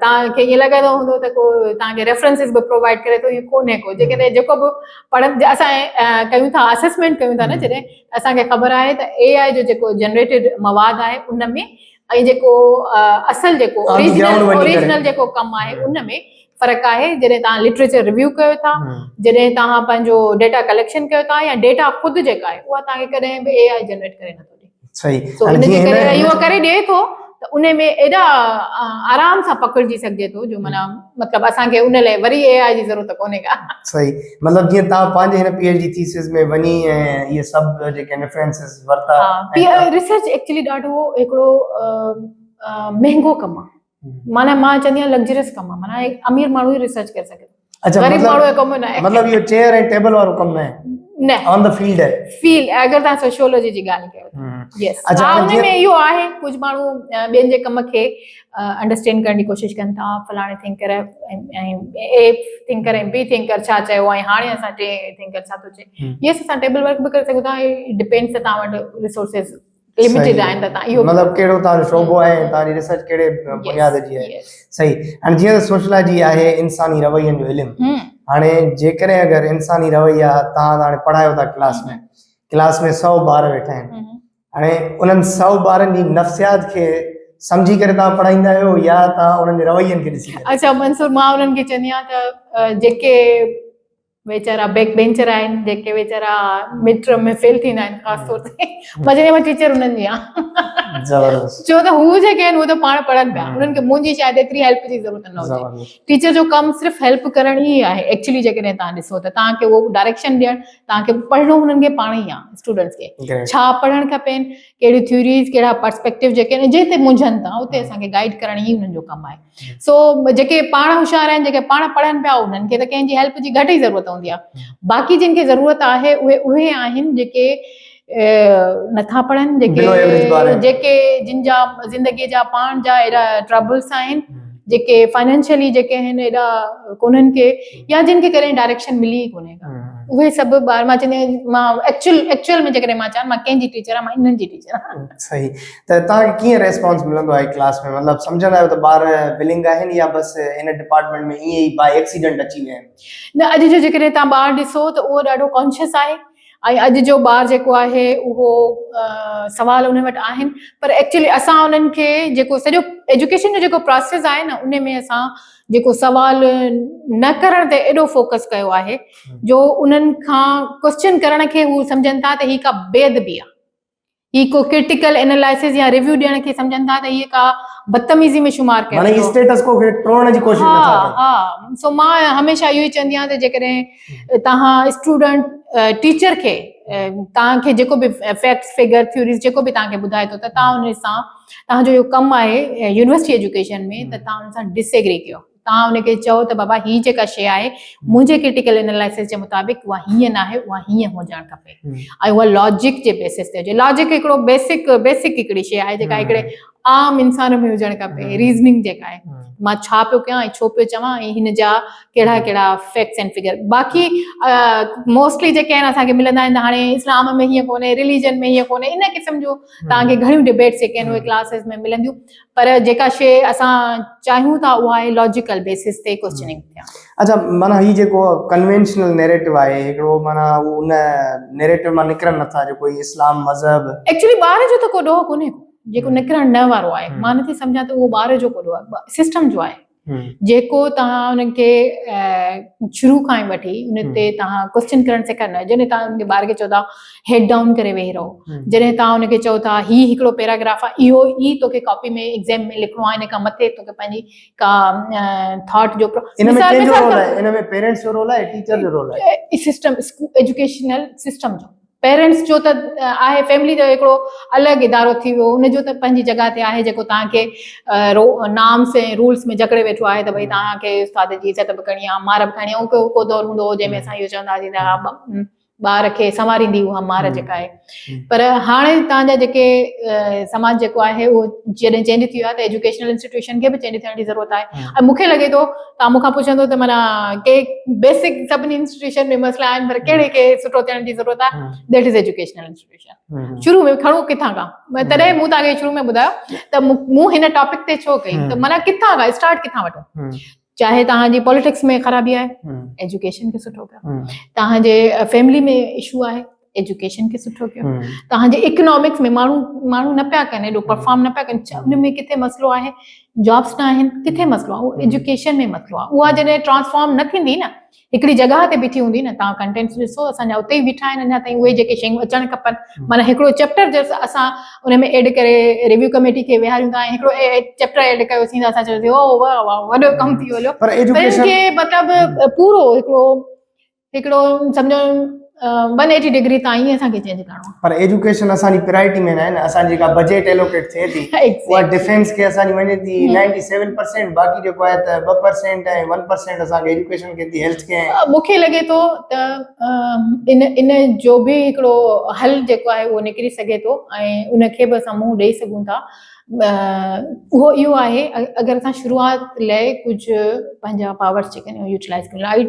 توهان کي ائين لڳندو هوندو ته ڪو توهان کي ريفرنسز به پرووائيڊ ڪري ٿو ائين ڪونهي ڪو جيڪڏهن جيڪو به پڙهن اسان ڪيون ٿا اسسمينٽ ڪيون ٿا نه جڏهن اسان کي خبر آهي ته اي آء جو جيڪو جنريٽيڊ مواد آهي ان ۾ ۽ جيڪو اصل جيڪو اوريجنل جيڪو ڪم آهي ان ۾ فرق آهي جڏهن توهان لٽريچر ريويو ڪيو ٿا جڏهن توهان پنهنجو ڊيٽا ڪليڪشن ڪيو ٿا يا ڊيٽا خود جيڪا آهي اها توهان کي ڪڏهن به اي I generate ڪري نٿو ڏي صحيح سو ان جي ڪري اهو ڪري ڏئي ٿو ته ان ۾ ايڏا آرام سان پڪڙجي سگهجي ٿو جو معنيٰ مطلب اسان کي ان لاء وري اي آء جي ضرورت ڪونهي ڪا. صحيح مطلب جيئن توهان پنهنجي هن پي ايڇ ڊي ٿيسز ۾ وڃي ۽ اهي سڀ جيڪي ريفرنسز ورتا. ها ريسرچ ايڪچولي ڏاڍو هڪڙو مهنگو ڪم آهي معنيٰ مان چوندي آهيان لگزريس ڪم آهي معنيٰ امير ماڻهو ئي ريسرچ ڪري سگهي ٿو. اچها غريب ماڻهو جو ڪم نه آهي. مطلب اهو چيئر ۽ ٽيبل وارو ڪم نه آهي. نه. آن the field آهي. فيلڊ اگر توهان سوشيولوجي جي ڳالهه ڪيو ٿا. يس. ها ان ۾ اهو آهي ڪجهه ماڻهو ٻين جي ڪم کي انڊرسٽينڊ ڪرڻ جي ڪوشش ڪن ٿا فلاڻي ٿنڪر ۽ اي ٿنڪر ۽ بي ٿنڪر ڇا چيو ۽ هاڻي اسان ٽي ٿنڪر ڇا ٿو چئي. يس اسان ٽيبل ورڪ به ڪري سگهون ٿا ڊپينڊس ته توهان وٽ ريسورسز لميٽيڊ آهن ته تان اهو مطلب ڪهڙو تان جو شعبو آهي ۽ تان جي ريسرچ ڪهڙي بنياد جي آهي. صحيح. هاڻي جيئن ته سوشلاجي آهي انساني روين جو علم. هاڻي جيڪڏهن اگر انساني رويا تان هاڻي پڙهايو ٿا ڪلاس ۾، ڪلاس ۾ 100 ٻار ويٺا آهن، هاڻي انهن 100 ٻارن جي نفسيات کي سمجهي ڪري توهان پڙهائيندا آهيو يا توهان انهن جي روين کي ڏسي ڪري؟ اڇا منصور مان انهن کي چوندي آهيان ته جيڪي ويچارا بيڪ بينچر آهن جيڪي ويچارا مڊ ٽرم ۾ فيل ٿيندا آهن خاص طور تي مان چوندي آهيان مان ٽيچر انهن جي آهيان زبردست ڇو ته هو جيڪي آهن هو ته پاڻ پڙهن پيا انهن کي منهنجي شايد ايتري هيلپ جي ضرورت نه هجي. ٽيچر جو ڪم صرف هيلپ ڪرڻ ئي آهي ايڪچولي جيڪڏهن توهان ڏسو ته توهان کي اهو ڊائريڪشن ڏيڻ توهان کي پڙهڻو هنن کي پاڻ ئي آهي اسٽوڊنٽس کي ڇا پڙهڻ کپين ڪهڙيون ٿيوريز ڪهڙا پرسپيڪٽو جيڪي آهن جنهن تي منجهن ٿا اتي اسان کي گائيڊ ڪرڻ ئي انهن جو ڪم آهي سو جيڪي پاڻ هوشيار آهن جيڪي پاڻ پڙهن پيا انهن کي ته ڪنهن جي هيلپ جي گهٽ ئي ضرورت هوندي آهي باقي جن کي ضرورت آهي اهي اهي آهن جيڪي نٿا پڙهن جيڪي جيڪي جن جا زندگي جا پاڻ جا ايڏا ٽربلس آهن جيڪي فائنانشلي جيڪي آهن ايڏا ڪونهن ڪي يا جن کي ڪڏهن ڊائريڪشن ملي ئي ڪونهي ڪا اهي سڀ ٻار مان چوندي آهيان مان ايڪچوئل ايڪچوئل ۾ جيڪڏهن مان چوان مان ڪنهن جي ٽيچر آهيان مان انهن جي ٽيچر آهيان. صحيح ته توهان کي ڪيئن ريسپانس ملندو آهي ڪلاس ۾ مطلب سمجهندا آهيو ته ٻار ولنگ آهن يا بس ان ڊپارٽمينٽ ۾ ائين ئي باء ايڪسيڊنٽ اچي ويا آهن؟ نه اڄ جو جيڪڏهن توهان ٻار ڏسو ته اهو ڏاڍو ڪانشس آهي ۽ اڄ جو ٻار جيڪو آهي اهو سوال ان وٽ آهن پر ايڪچولي اسان انهن کي جيڪو سڄو ايجوڪيشن جو جيڪو پراسيس آهي نه ان ۾ اسان جيڪو سوال نه ڪرڻ تي ايڏو فوڪس ڪيو آهي جو انهن کان ڪوشچن ڪرڻ کي هو سمجهن ٿا ته هي ڪا بي ادبي آهي هي ڪو ڪرٽيڪل انالائسز يا ريويو ڏيڻ کي سمجهن ٿا ته هي ڪا بدتميزي ۾ شمار ڪيو معنی اسٽيٽس ڪو کي ٽوڙڻ جي ڪوشش نٿا ڪن. ها ها سو مان هميشه اهو ئي چوندي آهيان ته جيڪڏهن توهان اسٽوڊنٽ ٽيچر کي توهان کي جيڪو به فيڪٽس فگر ٿيوريز جيڪو به توهان کي ٻڌائي ٿو ته توهان ان سان توهان جو اهو ڪم آهي يونيورسٽي ايجوڪيشن ۾ ته توهان ان سان ڊس ايگري ڪيو. توهان ان کي چئو ته بابا هي جيڪا شيء آهي منهنجي ڪرٽيڪل انالائسس جي مطابق اها هيئن ناهي اها هيئن هجڻ کپي ۽ اها لاجڪ جي بيسس تي هجي. لاجڪ هڪڙو بيسڪ بيسڪ هڪڙي شيء آهي جيڪا هڪڙي عام انسان ۾ هجڻ کپي. ريزننگ جيڪا آهي مان ڇا پيو ڪيان ۽ ڇو پيو چوان ۽ هن جا ڪهڙا ڪهڙا فيڪٽس اينڊ فگر. باقي موسٽلي جيڪي آهن اسان کي ملندا آهن ته هاڻي اسلام ۾ هيئن ڪونهي رليجن ۾ هيئن ڪونهي ان قسم جو توهان کي گهڻيون ڊبيٽس جيڪي آهن اهي ڪلاسز ۾ ملنديون پر جيڪا شيء اسان چاهيون ٿا اها آهي لاجيڪل بيسس تي ڪوئسچننگ ٿيڻ. اڇا معنيٰ هي جيڪو ڪنوينشنل نيريٽو آهي هڪڙو معنيٰ هو ان نيريٽو مان نڪرن نٿا جيڪو هي اسلام مذهب. ايڪچولي ٻار جو ته ڪو ڏوهه ڪونهي ڪو جيڪو نڪرڻ نه وارو آهي مان نٿي سمجهان ته اهو ٻار جو ڪو ڏوهه آهي سسٽم جو آهي جيڪو توهان ان کي شروع کان ئي وٺي ان تي توهان ڪوئسچن ڪرڻ سيکاريندا آهيو جڏهن توهان ان کي ٻار کي چئو ٿا هيڊ ڊائون ڪري ويهي رهو جڏهن توهان ان کي چئو ٿا هي هڪڙو پيراگراف آهي اهو ئي توکي ڪاپي ۾ ايگزام ۾ لکڻو آهي ان کان مٿي توکي پنهنجي ڪا ٿاٽ جو ان ۾ ڪنهن جو رول آهي ان ۾ پيرنٽس جو رول آهي ٽيچر جو رول آهي سسٽم ايجوڪيشنل سسٽم جو پيرنٽس جو ته آهي فيملي جو هڪڙو الڳ ادارو ٿي ويو ان جو ته پنهنجي جڳهه تي آهي جيڪو توهان کي نارمس ۽ رولس ۾ جڪڙي ويٺو آهي ته ڀئي توهان کي استاد جي عزت به ڪرڻي آهي مار به کائڻي آهي اهو ڪو دور هوندو هو جنهن ۾ اسان اهو چوندا هئاسين ته ٻار کي سنواريندي اها مار جيڪا آهي پر هاڻي توهان جا جيڪي سماج جيڪو آهي اهو جڏهن چينج ٿي ويو آهي ته ايجوڪيشنل انسٽيٽيوشن کي به چينج ٿيڻ جي ضرورت آهي ۽ مون کي لڳي ٿو توهان مون کان پڇندو ته معنيٰ ڪي بيسڪ سڀني انسٽيٽيوشن ۾ مسئلا آهن پر ڪهڙي کي سٺو ٿيڻ جي ضرورت آهي that is educational institution شروع ۾ کڻو ڪٿان کان تڏهن مون توهان کي شروع ۾ ٻڌايو ته مون هن ٽاپڪ تي ڇو ڪئي ته معنيٰ ڪٿان کان اسٽارٽ ڪٿان وٺون چاهي توهان جي پاليٽڪس ۾ خرابي آهي ايجوڪيشن کي سٺو ڪيو توهان جي فيملي ۾ اشو آهي ايجوڪيشن کي سٺو ڪيو توهان جي اڪنامڪس ۾ ماڻهو ماڻهو نه پيا ڪن ايڏو پرفارم نه پيا ڪن ان ۾ ڪٿي مسئلو آهي جابس نه آهن ڪٿي مسئلو آهي اهو ايجوڪيشن ۾ مسئلو آهي اها جڏهن ٽرانسفارم نه ٿيندي نه هڪڙي جڳهه تي بيٺي هوندي نه توهان ڪنٽينٽس ڏسو اسان جا اتي ئي بيٺا آهن اڃا تائين اهي جيڪي شيون اچڻ کپن معنيٰ هڪڙو چيپٽر جس اسان ان ۾ ايڊ ڪري ريويو ڪميٽي کي ويهاريون ٿا ۽ هڪڙو چيپٽر ايڊ ڪيوسين ته اسان چيوسين او واهه واهه وڏو ڪم ٿي ويو پر ايجوڪيشن کي مطلب پورو هڪڙو هڪڙو سمجهو 180 ڊگري تائين اسان کي چينج ڪرڻو آهي. پر ايجوڪيشن اسان جي پرائرٽي ۾ ناهي نه اسان جي جيڪا بجيٽ ايلوڪيٽ ٿئي ٿي اها ڊفينس کي اسان جي وڃي ٿي 97% باقي جيڪو آهي ته 2% ۽ 1% اسان کي ايجوڪيشن کي ٿي هيلٿ کي مون کي لڳي ٿو ته ان ان جو به هڪڙو حل جيڪو آهي اهو نڪري سگهي ٿو ۽ ان کي به اسان منهن ڏئي سگهون ٿا اهو اهو آهي اگر اسان شروعات لئه ڪجهه پنهنجا پاورس جيڪي آهن يوٽيلائز ڪيون لائيٽ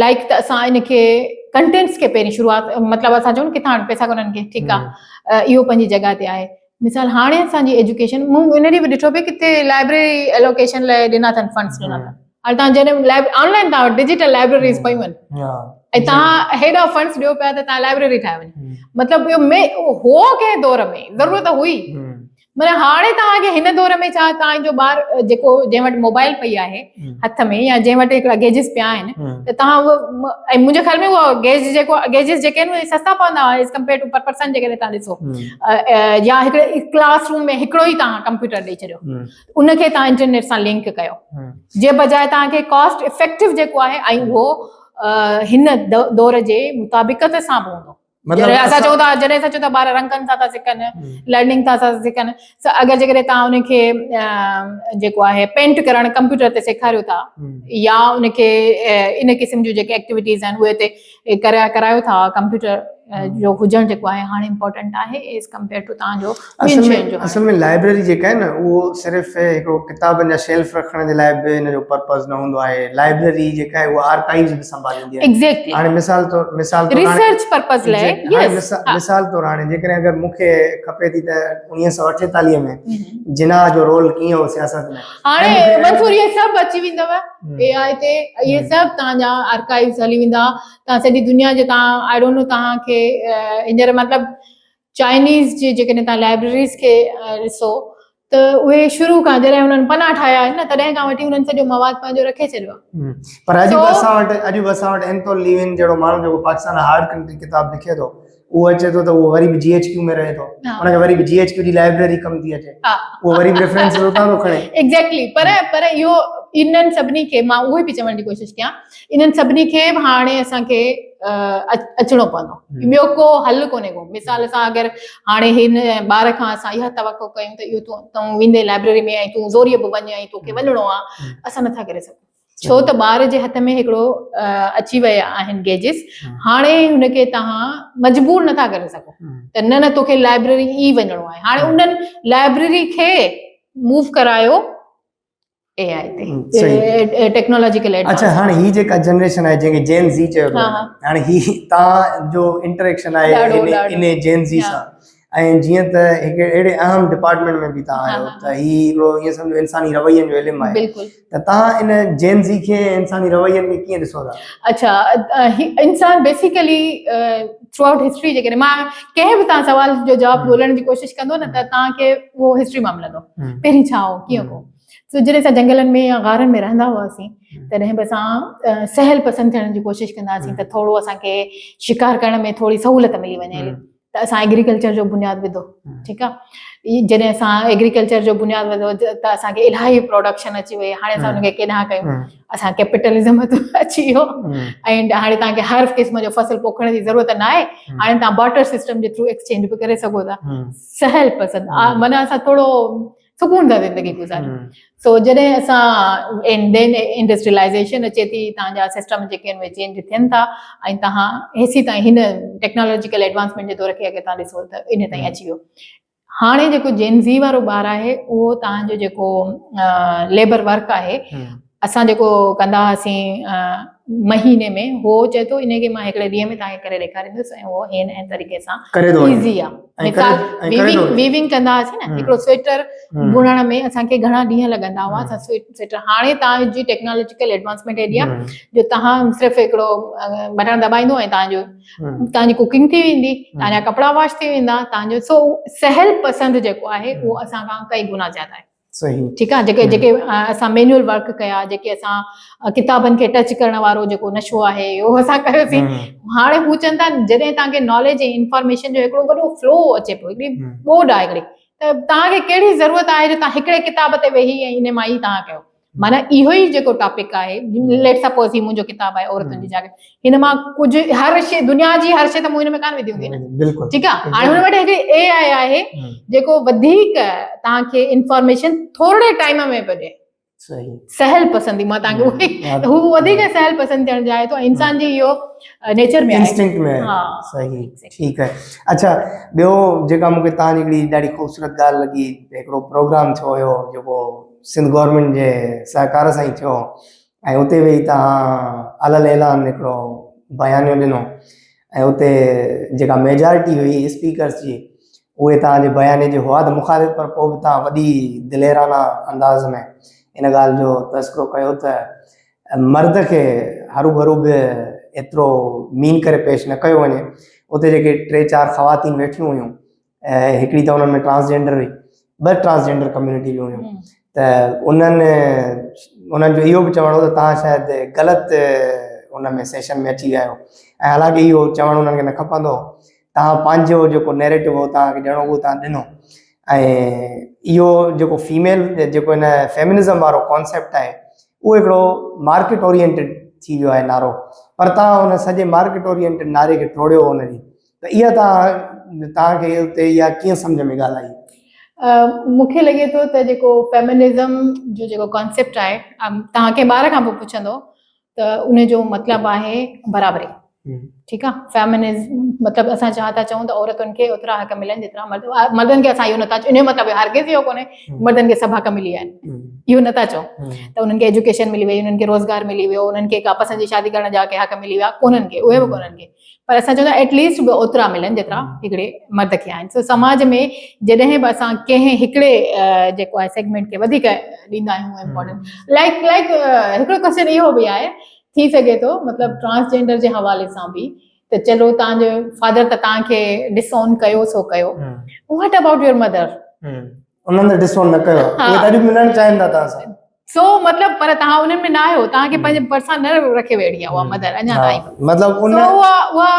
لائڪ ته اسان ان کي ڪنٽينٽس کي پهرين شروعات مطلب اسان چئون ڪٿان پئسا ڪونهن کي ٺيڪ آهي اهو پنهنجي جڳهه تي آهي. مثال هاڻي اسان جي ايجوڪيشن مون ان ڏينهن به ڏٺو پئي ڪٿي لائبريري ايلوڪيشن لاء ڏنا اٿن فنڊس ڏنا اٿن. هاڻي توهان جڏهن لائب آنلائن توهان وٽ ڊجيٽل لائبريريز پيون آهن ۽ توهان هيڏا فنڊس ڏيو پيا ته توهان لائبريري ٺاهي وڃو. مطلب اهو ۾ هو ڪنهن دور ۾ ضرورت هئي. معنيٰ هاڻي توهان کي هن دور ۾ ڇا توهان جو ٻار جيڪو جنهن وٽ موبائل پئي آهي هٿ ۾ يا جنهن وٽ هڪڙا گيجز پيا آهن ته توهان اهو ۽ منهنجي خيال ۾ اهو گيج جيڪو گيجز جيڪي آهن اهي سستا پوندا as compare to per person جيڪڏهن توهان ڏسو يا هڪڙي ڪلاس روم ۾ هڪڙو ئي توهان ڪمپيوٽر ڏئي ڇڏيو ان کي توهان انٽرنيٽ سان لنڪ ڪيو جي بجاء توهان کي ڪاسٽ افيڪٽو جيڪو آهي ۽ اهو هن دور جي مطابقت سان به هوندو. جڏهن اسان چئون ٿا جڏهن اسان چئون ٿا ٻار رنگن سان ٿا سکن لرننگ ٿا سان سکن اگر جيڪڏهن توهان ان کي جيڪو آهي پينٽ ڪرڻ ڪمپيوٽر تي سيکاريو ٿا يا ان کي ان قسم جون جيڪي ايڪٽيوٽيز آهن اهي تي ڪرايو ٿا ڪمپيوٽر جو هجڻ جيڪو آهي هاڻي امپورٽنٽ آهي ايز ڪمپيئر ٽو توهان جو ٻين شين جو. اصل ۾ لائبريري جيڪا آهي نه اهو صرف هڪڙو ڪتابن جا شيلف رکڻ جي لاء به ان جو پرپز نه هوندو آهي لائبريري جيڪا آهي اها آرڪائيوز به سنڀاليندي آهي. ايگزيڪٽلي. هاڻي مثال طور مثال طور ريسرچ پرپز لاء يس مثال طور هاڻي جيڪڏهن اگر مون کي کپي ٿي ته 1948 ۾ جناح جو رول ڪيئن هو سياست ۾ هاڻي منصور اهي سڀ اچي ويندو اي آء تي اهي سڀ توهان جا آرڪائيوز هلي ويندا توهان سڄي دنيا جي توهان I don't know توهان کي هينئر مطلب چائنيز جي جيڪڏهن توهان لائبريريز کي ڏسو ته اهي شروع کان جڏهن انهن پنا ٺاهيا آهن نه تڏهن کان وٺي انهن سڄو مواد پنهنجو رکي ڇڏيو آهي. پر اڄ به اسان وٽ اڄ به اسان وٽ اينتون ليون جهڙو ماڻهو جيڪو پاڪستان هارڊ ڪنٽري ڪتاب لکي ٿو اهو اچي ٿو ته اهو وري به جي ايڇ ڪيو ۾ رهي ٿو ان کي وري به جي ايڇ ڪيو جي لائبريري ڪم ٿي اچي اهو وري به ريفرنسز اتان ٿو کڻي. ايگزيڪٽلي پر پر اهو انهن سڀني کي مان اهو ئي پئي چوڻ جي ڪوشش ڪيان انهن سڀني کي به هاڻي اسان کي اچڻو پوندو ٻيو ڪو حل ڪونهي ڪو مثال اسان اگر هاڻي هن ٻار کان اسان اها توقع ڪيون ته اهو تون تون ويندي لائبريري ۾ ۽ تون زوريء به وڃ ۽ توکي وڃڻو آ اسان نٿا ڪري سگهون ڇو ته ٻار جي هٿ ۾ هڪڙو اچي ويا آهن گيجز هاڻي هن کي توهان مجبور نٿا ڪري سگهو ته نه نه توکي لائبريري ئي وڃڻو آهي هاڻي انهن لائبريري کي موو ڪرايو اي آء تي ٽيڪنالاجيڪل ايڊوانس. اڇا هاڻي هي جيڪا جنريشن آهي جنهن کي جين زي چيو ٿو وڃي هاڻي هي تان جو انٽريڪشن آهي ان جين زي سان ۽ جيئن ته هڪ اهڙي اهم ڊپارٽمينٽ ۾ به تان آهيو ته هي هڪڙو ائين سمجهو انساني روين جو علم آهي ته تان ان جين زي کي انساني روين ۾ ڪيئن ڏسو ٿا؟ اڇا هي انسان بيسيڪلي ٿرو آئوٽ هسٽري جيڪڏهن مان ڪنهن به تان سوال جو جواب ڳولڻ جي ڪوشش ڪندو نه ته تان کي اهو هسٽري مان ملندو پهرين ڇا هو ڪيئن ڪو سو جڏهن اسان جنگلن ۾ يا غارن ۾ رهندا هئاسين تڏهن به اسان سهل پسند ٿيڻ جي ڪوشش ڪندا هئاسين ته ٿورو اسان کي شڪار ڪرڻ ۾ ٿوري سهولت ملي وڃي ته اسان ايگريڪلچر جو بنياد وڌو ٺيڪ آ جڏهن اسان ايگريڪلچر جو بنياد وڌو ته اسان کي الاهي پروڊڪشن اچي وئي هاڻي اسان ان کي ڪيڏانهن ڪيون اسان ڪيپيٽلزم اچي ويو ۽ هاڻي توهان کي هر قسم جو فصل پوکڻ جي ضرورت نه آهي هاڻي توهان بارٽر سسٽم جي ٿرو ايڪسچينج به ڪري سگهو ٿا سهل پسند معنيٰ اسان ٿورو سڪون سان زندگي گذاريون سو جڏهن اسان اينڊ then industrialisation اچي ٿي تان جا سسٽم جيڪي آهن اهي چينج ٿين ٿا ۽ تهان هيسي تائين هن ٽيڪنالاجيڪل ايڊوانسمينٽ جي دور کي اگر تهان ڏسو ته ان تائين اچي ويو هاڻي جيڪو جين زي وارو ٻار آهي اهو تهان جو جيڪو ليبر ورڪ آهي اسان جيڪو ڪندا هئاسين مهيني ۾ هو چئي ٿو ان کي مان هڪڙي ڏينهن ۾ توهان کي ڪري ڏيکاريندس ۽ اهو هن هن طريقي سان ڪري ٿو ايزي آ مثال ويونگ ويونگ ڪندا هئاسين نه هڪڙو سوئيٽر بڻڻ ۾ اسان کي گهڻا ڏينهن لڳندا هئا اسان سوئيٽر هاڻي توهان جي ٽيڪنالاجيڪل ايڊوانسمينٽ ايڏي آ جو توهان صرف هڪڙو بٽڻ دٻائيندو ۽ توهان جو توهان جي ڪوڪنگ ٿي ويندي توهان جا ڪپڙا واش ٿي ويندا توهان جو سو سهل پسند جيڪو آهي اهو اسان کان ڪئي گنا زياده آهي صحيح ٺيڪ آ جيڪي جيڪي اسان مينوئل ورڪ ڪيا جيڪي اسان ڪتابن کي ٽچ ڪرڻ وارو جيڪو نشو آهي اهو اسان ڪيوسين هاڻي هو چون ٿا جڏهن توهان کي ناليج ۽ انفارميشن جو هڪڙو وڏو فلو اچي پيو هڪڙي ٻوڏ آهي هڪڙي ته توهان کي ڪهڙي ضرورت آهي جو توهان هڪڙي ڪتاب تي ويهي ۽ ان مان ئي توهان ڪيو معنيٰ اهو ئي جيڪو ٽاپڪ آهي ليٽ سپوز هي منهنجو ڪتاب آهي عورتن جي جاڳ هن مان ڪجهه هر شي دنيا جي هر شي ته مون هن ۾ ڪانه وڌي هوندي نه بلڪل ٺيڪ آهي هاڻي هن وٽ هڪڙي اي آء آهي جيڪو وڌيڪ توهان کي انفارميشن ٿورڙي ٽائيم ۾ پيو ڏي صحيح سهل پسندي مان توهان کي اهو هو وڌيڪ سهل پسند ٿيڻ چاهي ٿو انسان جي اهو نيچر ۾ انسٽنڪٽ ۾ آهي صحيح ٺيڪ آهي اڇا ٻيو جيڪا مون کي توهان جي هڪڙي ڏاڍي خوبصورت ڳالهه لڳي هڪڙو پروگرام ٿيو هيو جيڪو سنڌ گورنمينٽ جي سهڪار سان ئي ٿيو ۽ اتي ويهي توهان علل اعلان هڪڙو بيانيو ڏنو ۽ اتي جيڪا ميجارٽي هئي اسپيڪرس جي اهي توهان جي بياني جي هئا ته مخالف پر پوء به توهان وڏي دليرانه انداز ۾ ان ڳالهه جو تذڪرو ڪيو ته مرد کي هروڀرو به ايترو مين ڪري پيش نه ڪيو وڃي. اتي جيڪي ٽي چار خواتين ويٺيون هيون هڪڙي ته انهن ۾ ٽرانسجينڊر هئي، ٻه ٽرانسجينڊر ڪميونٽي جون هيون ته انهن انهن جو اهو به چوڻ هو ته توهان شايد غلط ان ۾ سيشن ۾ اچي ويا آهيو ۽ حالانڪه اهو چوڻ انهن کي نه کپندو هو. توهان پنهنجو جيڪو نيريٽو هو توهان کي ڏيڻو هو توهان ڏنو ۽ اهو جيڪو فيميل جيڪو هن فيمنزم وارو ڪانسيپٽ آهي اهو هڪڙو مارڪيٽ اورينٽيڊ ٿي ويو آهي نعرو پر توهان ان سڄي مارڪيٽ اورينٽيڊ نعري کي ٽوڙيو ان ڏينهن ته اها توهان توهان کي اتي اها ڪيئن سمجهه ۾ ڳالهه آئي؟ مون کي لڳي ٿو ته جيڪو فيمنزم جو جيڪو ڪانسيپٽ آهي توهان ڪنهن ٻار کان به پڇندو ته ان جو مطلب آهي برابري ٺيڪ آ فيمنزم مطلب اسان ڇا ٿا چئون ته عورتن کي اوترا حق ملن جيترا مرد مردن کي اسان اهو نٿا ان جو مطلب هرگز اهو ڪونهي مردن کي سڀ حق ملي ويا آهن اهو نٿا چئون ته انهن کي ايجوڪيشن ملي وئي انهن کي روزگار ملي ويو انهن کي ڪا پسند جي شادي ڪرڻ جا ڪي حق ملي ويا ڪونهن کي اهي به ڪونهن کي پر اسان چوندا ايٽ ليسٽ به اوترا ملن جيترا هڪڙي مرد کي آهن سو سماج ۾ جڏهن به اسان ڪنهن هڪڙي جيڪو آهي سيگمينٽ کي وڌيڪ ڏيندا آهيون امپورٽنس لائڪ لائڪ هڪڙو ڪوشچن اهو به آهي ٿي سگهي ٿو مطلب ٽرانسجينڊر جي حوالي سان به ته چلو تان جو فادر ته تان کي ڊس اون ڪيو سو ڪيو واٽ ابائوٽ your mother انهن ته ڊس اون نه ڪيو اهي ته اڄ ملڻ چاهين ٿا توهان سان سو مطلب پر توهان انهن ۾ نه آهيو توهان کي پنهنجي ڀرسان نه رکي ويڙهي آهي اها مدر اڃا تائين مطلب ان سو اها اها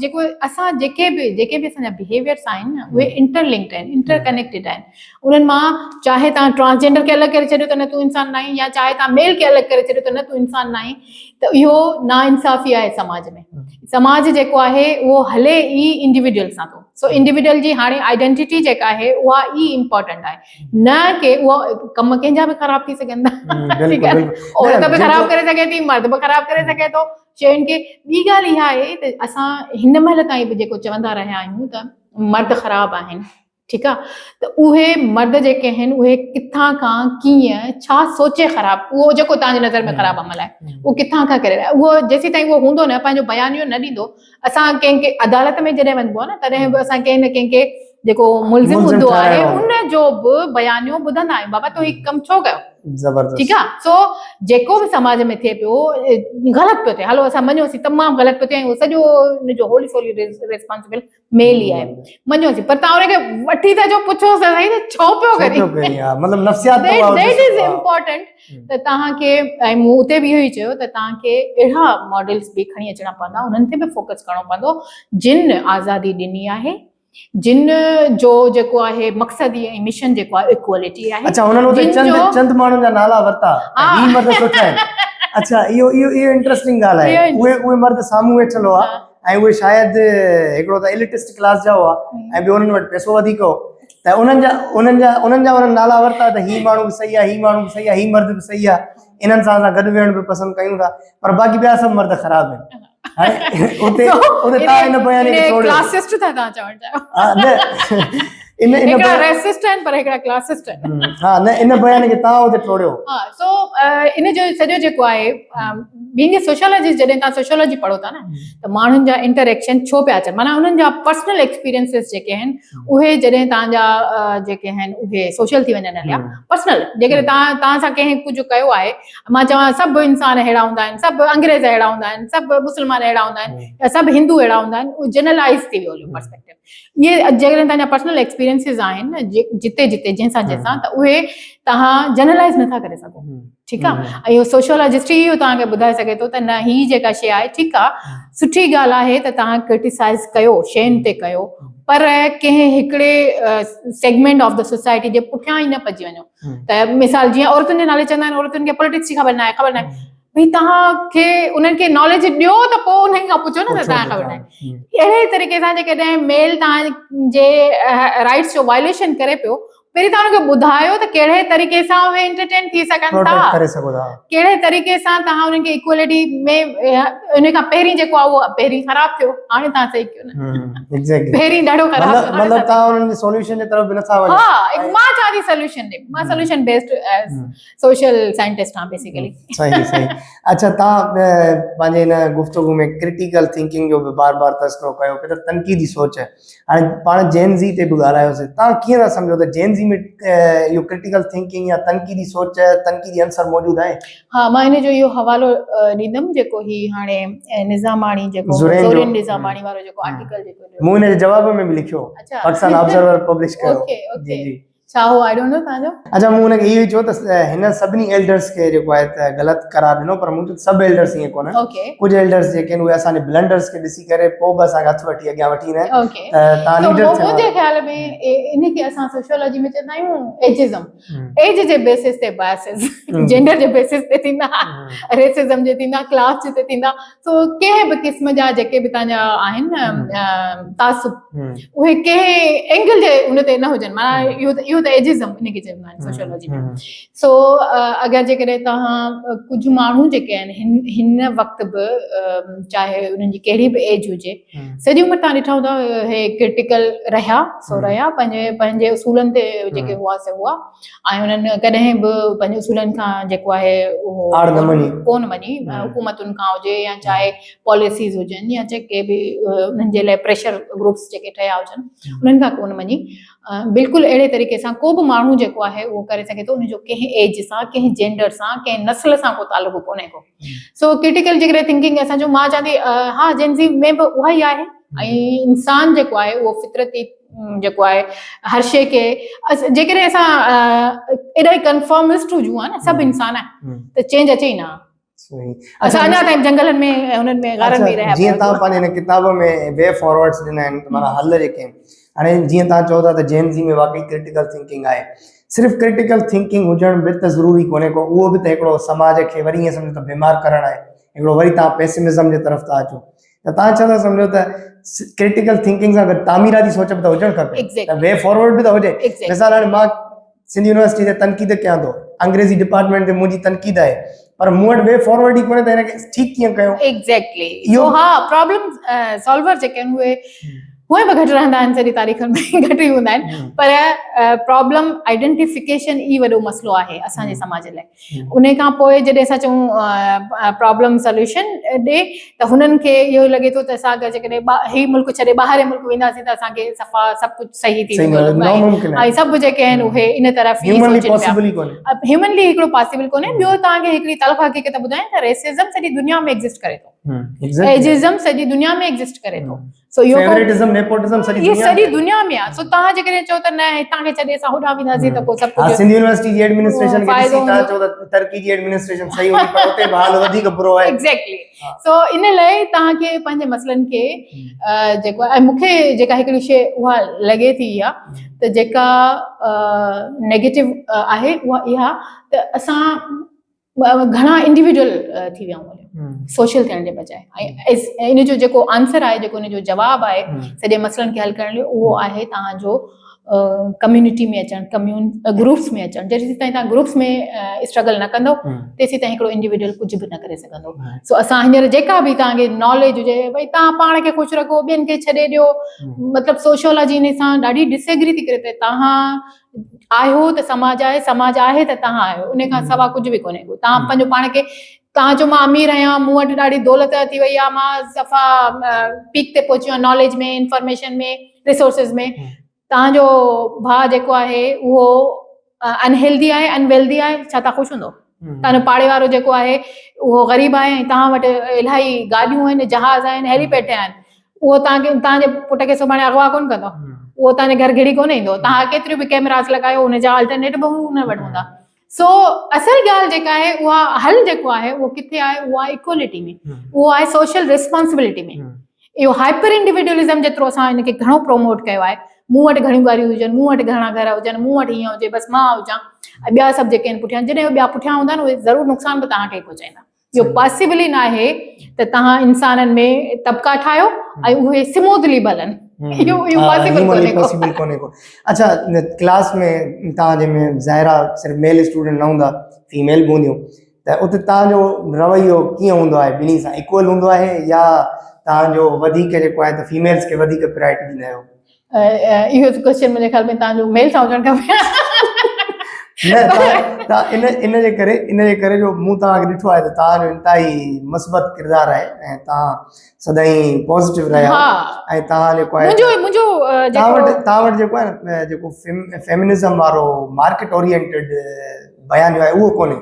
جيڪو اسان جيڪي به جيڪي به اسان جا بيهيويئرس آهن نه اهي انٽر لنڪڊ آهن انٽر ڪنيڪٽيڊ آهن انهن مان چاهي توهان ٽرانسجينڊر کي الڳ ڪري ڇڏيو ته نه تون انسان نه آهين يا چاهي توهان ميل کي الڳ ڪري ڇڏيو ته نه تون انسان نه آهين ته اهو نا انصافي آهي سماج ۾ سماج جيڪو آهي اهو هلي ئي انڊيويجوئل سان ٿو سو انڊيويجوئل جي هاڻي آئيڊينٽيٽي جيڪا آهي اها ئي امپورٽنٽ آهي نه ڪي اهو ڪم ڪنهن جا به خراب ٿي سگهن ٿا ٺيڪ آهي عورت به خراب ڪري سگهي ٿي مرد به خراب ڪري سگهي ٿو شين کي ٻي ڳالهه اها آهي ته اسان هن مهل تائين به جيڪو چوندا رهيا آهيون ته مرد خراب آهن ٺيڪ آ ته اهي مرد جيڪي آهن اهي ڪٿان کان ڪيئن ڇا سوچي خراب اهو جيڪو تان جي نظر ۾ خراب عمل آهي اهو ڪٿان کان ڪري اهو جيسين تائين اهو هوندو نه پنهنجو بيانيو نه ڏيندو اسان ڪنهن کي عدالت ۾ جڏهن وڃبو آهي نه تڏهن به اسان ڪنهن نه ڪنهن کي جيڪو ملزم هوندو آهي ان جو به بيانيو ٻڌندا آهيون بابا تو هي ڪم ڇو ڪيو زبردست ٺيڪ آ سو جيڪو به سماج ۾ ٿئي پيو غلط پيو ٿئي هلو اسان مڃيوسين تمام غلط پيو ٿئي ۽ سڄو ان جو هولي سولي ريسپانسبل ميل ئي آهي مڃيوسين پر تان ان کي وٺي ٿا اچو پڇوس ته سائين ڇو پيو ڪرين مطلب نفسيات that is important ته توهان کي ۽ مون اتي به اهو ئي چيو ته توهان کي اهڙا ماڊلز به کڻي اچڻا پوندا انهن تي به فوڪس ڪرڻو پوندو جن آزادي ڏني آهي جن جو جيڪو آهي مقصد ۽ مشن جيڪو آهي ايڪوالٽي آهي اچها انهن اتي چند چند ماڻهن جا نالا ورتا هي مرد سٺا آهن اچها اهو اهو اهو انٽريسٽنگ ڳالهه آهي اهي اهي مرد سامهون ويٺل هئا ۽ اهي شايد هڪڙو ته اليٽسٽ ڪلاس جا هئا ۽ ٻيو انهن وٽ پئسو وڌيڪ هو ته انهن جا انهن جا انهن جا انهن نالا ورتا ته هي ماڻهو به صحيح آهي هي ماڻهو به صحيح آهي هي مرد به صحيح آهي انهن سان اسان گڏ ويهڻ به پسند ڪيون ٿا پر باقي ٻيا سڀ مرد خراب آهن هاڻي اتي اتي تان ان بيان کي ٽوڙيو ڪلاسسٽ ٿا تان چوڻ چاهيو ها نه ان ان هڪڙا ريسسٽ آهن پر هڪڙا ڪلاسسٽ آهن ها نه ان بيان کي تان اتي ٽوڙيو ها سو ان جو سڄو جيڪو آهي بينگ اي سوشيالاجسٽ جڏهن تان سوشيالاجي پڙهو ٿا نه ته ماڻهن جا انٽريڪشن ڇو پيا اچن معنيٰ انهن جا پرسنل ايڪسپيرينسز جيڪي آهن اهي جڏهن تان جا جيڪي آهن اهي سوشل ٿي وڃن هليا پرسنل جيڪڏهن تان تان سان ڪنهن ڪجهه ڪيو آهي مان چوان سڀ انسان اهڙا هوندا آهن سڀ انگريز اهڙا هوندا آهن سڀ مسلمان اهڙا هوندا آهن يا سڀ هندو اهڙا هوندا آهن اهو جنرلائز ٿي ويو هليو پرسپيڪٽو اهي جيڪڏهن تان جا پرسنل ايڪسپيرينسز آهن جتي جتي جنهن سان جنهن سان ته اهي تهان جنرلائز نٿا ڪري سگهو ٺيڪ آ ۽ اهو سوشيالاجسٽ ئي اهو توهان کي ٻڌائي سگهي ٿو ته نه هي جيڪا شيء آهي ٺيڪ آ سٺي ڳالهه آهي ته توهان ڪرٽيسائز ڪيو شين تي ڪيو پر ڪنهن هڪڙي سيگمينٽ آف the society جي پٺيان ئي نه پئجي وڃو ته مثال جيئن عورتن جي نالي چوندا آهن عورتن کي پوليٽڪس جي خبر ناهي خبر ناهي ڀئي توهان کي انهن کي ناليج ڏيو ته پوء انهن کان پڇو نه ته توهان خبر ناهي اهڙي طريقي سان جيڪڏهن ميل توهان جي رائٽس جو وائليشن ڪري پيو. پهرين توهان انهن کي ٻڌايو ته ڪهڙي طريقي سان اهي انٽرٽين ٿي سگهن ٿا پروٽيڪٽ ڪري سگهو ٿا. ڪهڙي طريقي سان توهان انهن کي ايڪوالٽي ۾ ان کان پهرين جيڪو آهي اهو پهرين خراب ٿيو هاڻي توهان صحيح ڪيو نه ايگزيڪٽلي پهرين ڏاڍو خراب مطلب مطلب توهان انهن جي سوليوشن جي طرف به نٿا وڃو. ها مان چوان ٿي سوليوشن ڏي مان سوليوشن بيسڊ سوشل سائنٽسٽ آهيان بيسيڪلي. صحيح صحيح اڇا توهان پنهنجي هن گفتگو ۾ ڪرٽيڪل ٿنڪنگ جو به بار بار تذڪرو ڪيو پئي ته تنقيدي سوچ هاڻي پاڻ جين زي تي به ڳالهايوسي توهان ڪيئن ٿا سمجهو ته جين زي ۾ اهو ڪرٽيڪل ٿنڪنگ يا تنقيدي سوچ تنقيدي عنصر موجود آهي؟ ها مان ان جو اهو حوالو ڏيندم جيڪو هي هاڻي نظاماڻي جيڪو زورين نظاماڻي وارو جيڪو آرٽيڪل جيڪو مون ان جي جواب ۾ به لکيو پاڪستان آبزرور پبلش ڪيو. اوڪي اوڪي جي جي ڇا هو I don't know توهان جو. اڇا مون هن کي اهو ئي چيو ته هن سڀني ايلڊرس کي جيڪو آهي ته غلط قرار ڏنو پر مون چيو ته سڀ ايلڊرس ائين ڪونهن ڪجهه ايلڊرس جيڪي آهن اهي اسان جي بلنڊرس کي ڏسي ڪري پوء به اسان کي هٿ وٺي اڳيان وٺي ايندا آهن ته توهان ليڊر ٿيڻ منهنجي خيال ۾ ان کي اسان سوشيالاجي ۾ چوندا آهيون ايجزم ايج جي بيسس تي بائسز جينڊر جي بيسس تي ٿيندا ريسزم جي ٿيندا ڪلاس جي تي ٿيندا سو ڪنهن به قسم جا جيڪي به توهان جا آهن تعصب اهي ڪنهن اينگل جي ان تي نه هجن معنيٰ اهو ته اهو ته ايجزم ان کي چوندا آهن سوشيالاجي ۾ سو اگر جيڪڏهن توهان ڪجهه ماڻهو جيڪي آهن هن هن وقت به چاهي انهن جي ڪهڙي به ايج هجي سڄي عمر توهان ڏٺا هوندا هي ڪرٽيڪل رهيا سو رهيا پنهنجي پنهنجي اصولن تي جيڪي هئا سي هئا ۽ انهن ڪڏهن به پنهنجي اصولن کان جيڪو آهي اهو آڙ نه مڃي ڪونه مڃي حڪومتن کان هجي يا چاهي پاليسيز هجن يا جيڪي به انهن جي لاء پريشر گروپس جيڪي ٺهيا هجن انهن کان ڪونه مڃي بلڪل اهڙي طريقي سان ڪو به ماڻهو جيڪو آهي اهو ڪري سگهي ٿو ان جو ڪنهن ايج سان ڪنهن جينڊر سان ڪنهن نسل سان ڪو تعلق ڪونهي ڪو سو ڪرٽيڪل جيڪڏهن ٿنڪنگ اسان جو مان چوان ٿي ها جينزي ۾ به اها ئي آهي ۽ انسان جيڪو آهي اهو فطرتي جيڪو آهي هر شيء کي جيڪڏهن اسان ايڏا ئي ڪنفارمسٽ هجون ها نه سڀ انسان آهن ته چينج اچي ئي نه اسان اڃا تائين جنگلن ۾ انهن ۾ غارن ۾ رهيا جيئن توهان پنهنجي هن ڪتاب ۾ وي فارورڊس ڏنا آهن معنيٰ حل جيڪي آهن هاڻي جيئن توهان چئو ٿا ته جين زي ۾ واقعي ڪرٽيڪل ٿنڪنگ آهي صرف ڪرٽيڪل ٿنڪنگ هجڻ به ته ضروري ڪونهي ڪو اهو به ته هڪڙو سماج کي وري ائين سمجهو ته بيمار ڪرڻ آهي هڪڙو وري توهان پيسمزم جي طرف ٿا اچو ته توهان ڇا ٿا سمجهو ته ڪرٽيڪل ٿنڪنگ سان گڏ تعميراتي سوچ به ته هجڻ کپي ته وي فارورڊ به ته هجي مثال هاڻي مان سنڌ يونيورسٽي تي تنقيد ڪيان ٿو انگريزي ڊپارٽمينٽ تي منهنجي تنقيد آهي پر مون وٽ وي فارورڊ ئي ڪونهي ته هن کي ٺيڪ ڪيئن ڪيون. ايگزيڪٽلي اهو ها پرابلم سالور جيڪي آهن اهي هونئن به گهٽ رهندا آهن سڄي تاريخ ۾ گهٽ ئي هوندا آهن پر پرابلم آئيڊنٽيفڪيشن ئي وڏو مسئلو آهي اسان جي سماج لاء ان کان پوء جڏهن اسان چئون پرابلم سوليوشن ڏي ته هنن کي اهو لڳي ٿو ته اسان اگر جيڪڏهن هي ملڪ ڇڏي ٻاهرين ملڪ وينداسين ته اسان کي صفا سڀ ڪجهه صحيح ٿي ويندو ۽ سڀ جيڪي آهن اهي ان طرف ئي سوچن پيا. هيومنلي هڪڙو پاسيبل ڪونهي. ٻيو توهان کي هڪڙي تلخ حقيقت ٻڌايان ته ريسزم سڄي دنيا ۾ ايگزسٽ ڪري ٿو. ايجزم سڄي دنيا ۾ ايگزسٽ ڪري ٿو. سو اهو فيورٽزم نيپوٽزم سڄي دنيا سڄي دنيا ۾ آ. سو توهان جيڪڏهن چئو ته نه هتان کي ڇڏي اسان هوڏانهن وينداسين ته پوء سڀ ڪجهه سنڌ يونيورسٽي جي ايڊمنسٽريشن کي ڏسي توهان چئو ته ترڪي جي ايڊمنسٽريشن صحيح هوندي پر اتي به حال وڌيڪ برو آهي. ايگزيڪٽلي سو ان لاء توهان کي پنهنجي مسئلن کي جيڪو ۽ مون کي جيڪا هڪڙي شيء اها لڳي ٿي اها ته جيڪا نيگيٽو آهي اها اها ته اسان گهڻا انڊيويجوئل ٿي ويا آهيون سوشل ٿيڻ جي بجاء ۽ ان جو جيڪو آنسر آهي جيڪو ان جو جواب آهي سڄي مسئلن کي حل ڪرڻ لاء اهو آهي توهان جو ڪميونٽي ۾ اچڻ ڪميون گروپس ۾ اچڻ جيسين تائين توهان گروپس ۾ اسٽرگل نه ڪندو تيسين تائين هڪڙو انڊيويجوئل ڪجهه به نه ڪري سگهندو سو اسان هينئر جيڪا به توهان کي ناليج هجي ڀئي توهان پاڻ کي خوش رکو ٻين کي ڇڏي ڏيو مطلب سوشيالاجي ان سان ڏاڍي ڊس ايگري ٿي ڪري ته توهان آهيو ته سماج آهي، سماج آهي ته توهان آهيو، ان کان سوا ڪجهه به ڪونهي ڪو. توهان پنهنجو پاڻ کي توهان چئو مان امير آهيان، مون وٽ ڏاڍي دولت ٿي وئي آهي، مان صفا پيڪ تي پهچي ويو آهيان ناليج ۾، انفارميشن ۾، ريسورسز ۾. توهان جو ڀاء جيڪو آهي اهو انهيلدي آهي، انويلدي آهي، ڇا توهان خوش هوندؤ؟ توهان جو پاڙي وارو جيڪو آهي اهو غريب آهي ۽ توهان وٽ الاهي گاڏيون آهن، جهاز آهن، هيليپيڊ آهن. اهو توهان کي توهان جي پٽ کي سڀاڻي اغوا ڪونه ڪندو، اهو توهان جي گهر گهڙي ڪونه ايندو. توهان ڪيتريون به ڪيمراز لڳايو ان جا الٽرنيٽ به ان وٽ هوندا. سو اصل ڳالهه جيڪا آهي اها حل جيڪو آهي اهو ڪٿي آهي، اهو آهي ايڪوالٽي ۾، اهو آهي سوشل ريسپانسبلٽي ۾. اهو هائپر انڊيوڊيولزم جيترو اسان ان کي گهڻو پروموٽ ڪيو آهي، مون وٽ گهڻيون گاڏيون هجن، مون وٽ گهڻا گهر هجن، مون وٽ هيئن هجي، بس مان هجان ۽ ٻيا سڀ جيڪي آهن پٺيان، جڏهن اهي ٻيا پٺيان هوندا آهن اهي ضرور نقصان به توهان کي ئي پهچائيندا. اهو پاسيبل ئي ناهي ته توهان انسانن ۾ طبقا ٺاهيو ۽ اهي سموٿلي به هلن. اهو اهو پاسيبل ڪونهي ڪو. پاسيبل ڪونهي ڪو. اڇا ڪلاس ۾ توهان جنهن ۾ ظاهر آهي صرف ميل اسٽوڊنٽ نه هوندا فيميل به هونديون ته اتي توهان جو رويو ڪيئن هوندو آهي ٻنهي سان ايڪول هوندو آهي يا توهان جو وڌيڪ جيڪو آهي ته فيميلز کي وڌيڪ پرائرٽي ڏيندا آهيو؟ اهو ڪويشچن منهنجي خيال ۾ توهان جو ميل سان هجڻ کپي. نه توهان ان ان جي ڪري ان جي ڪري جو مون توهان کي ڏٺو آهي ته توهان جو انتهائي مثبت ڪردار آهي ۽ توهان سدائين پازيٽو رهيا آهيو ۽ توهان جيڪو آهي منهنجو منهنجو توهان وٽ توهان وٽ جيڪو آهي نه جيڪو فيمنزم وارو مارڪيٽ اورينٽيڊ بيان جو آهي اهو ڪونهي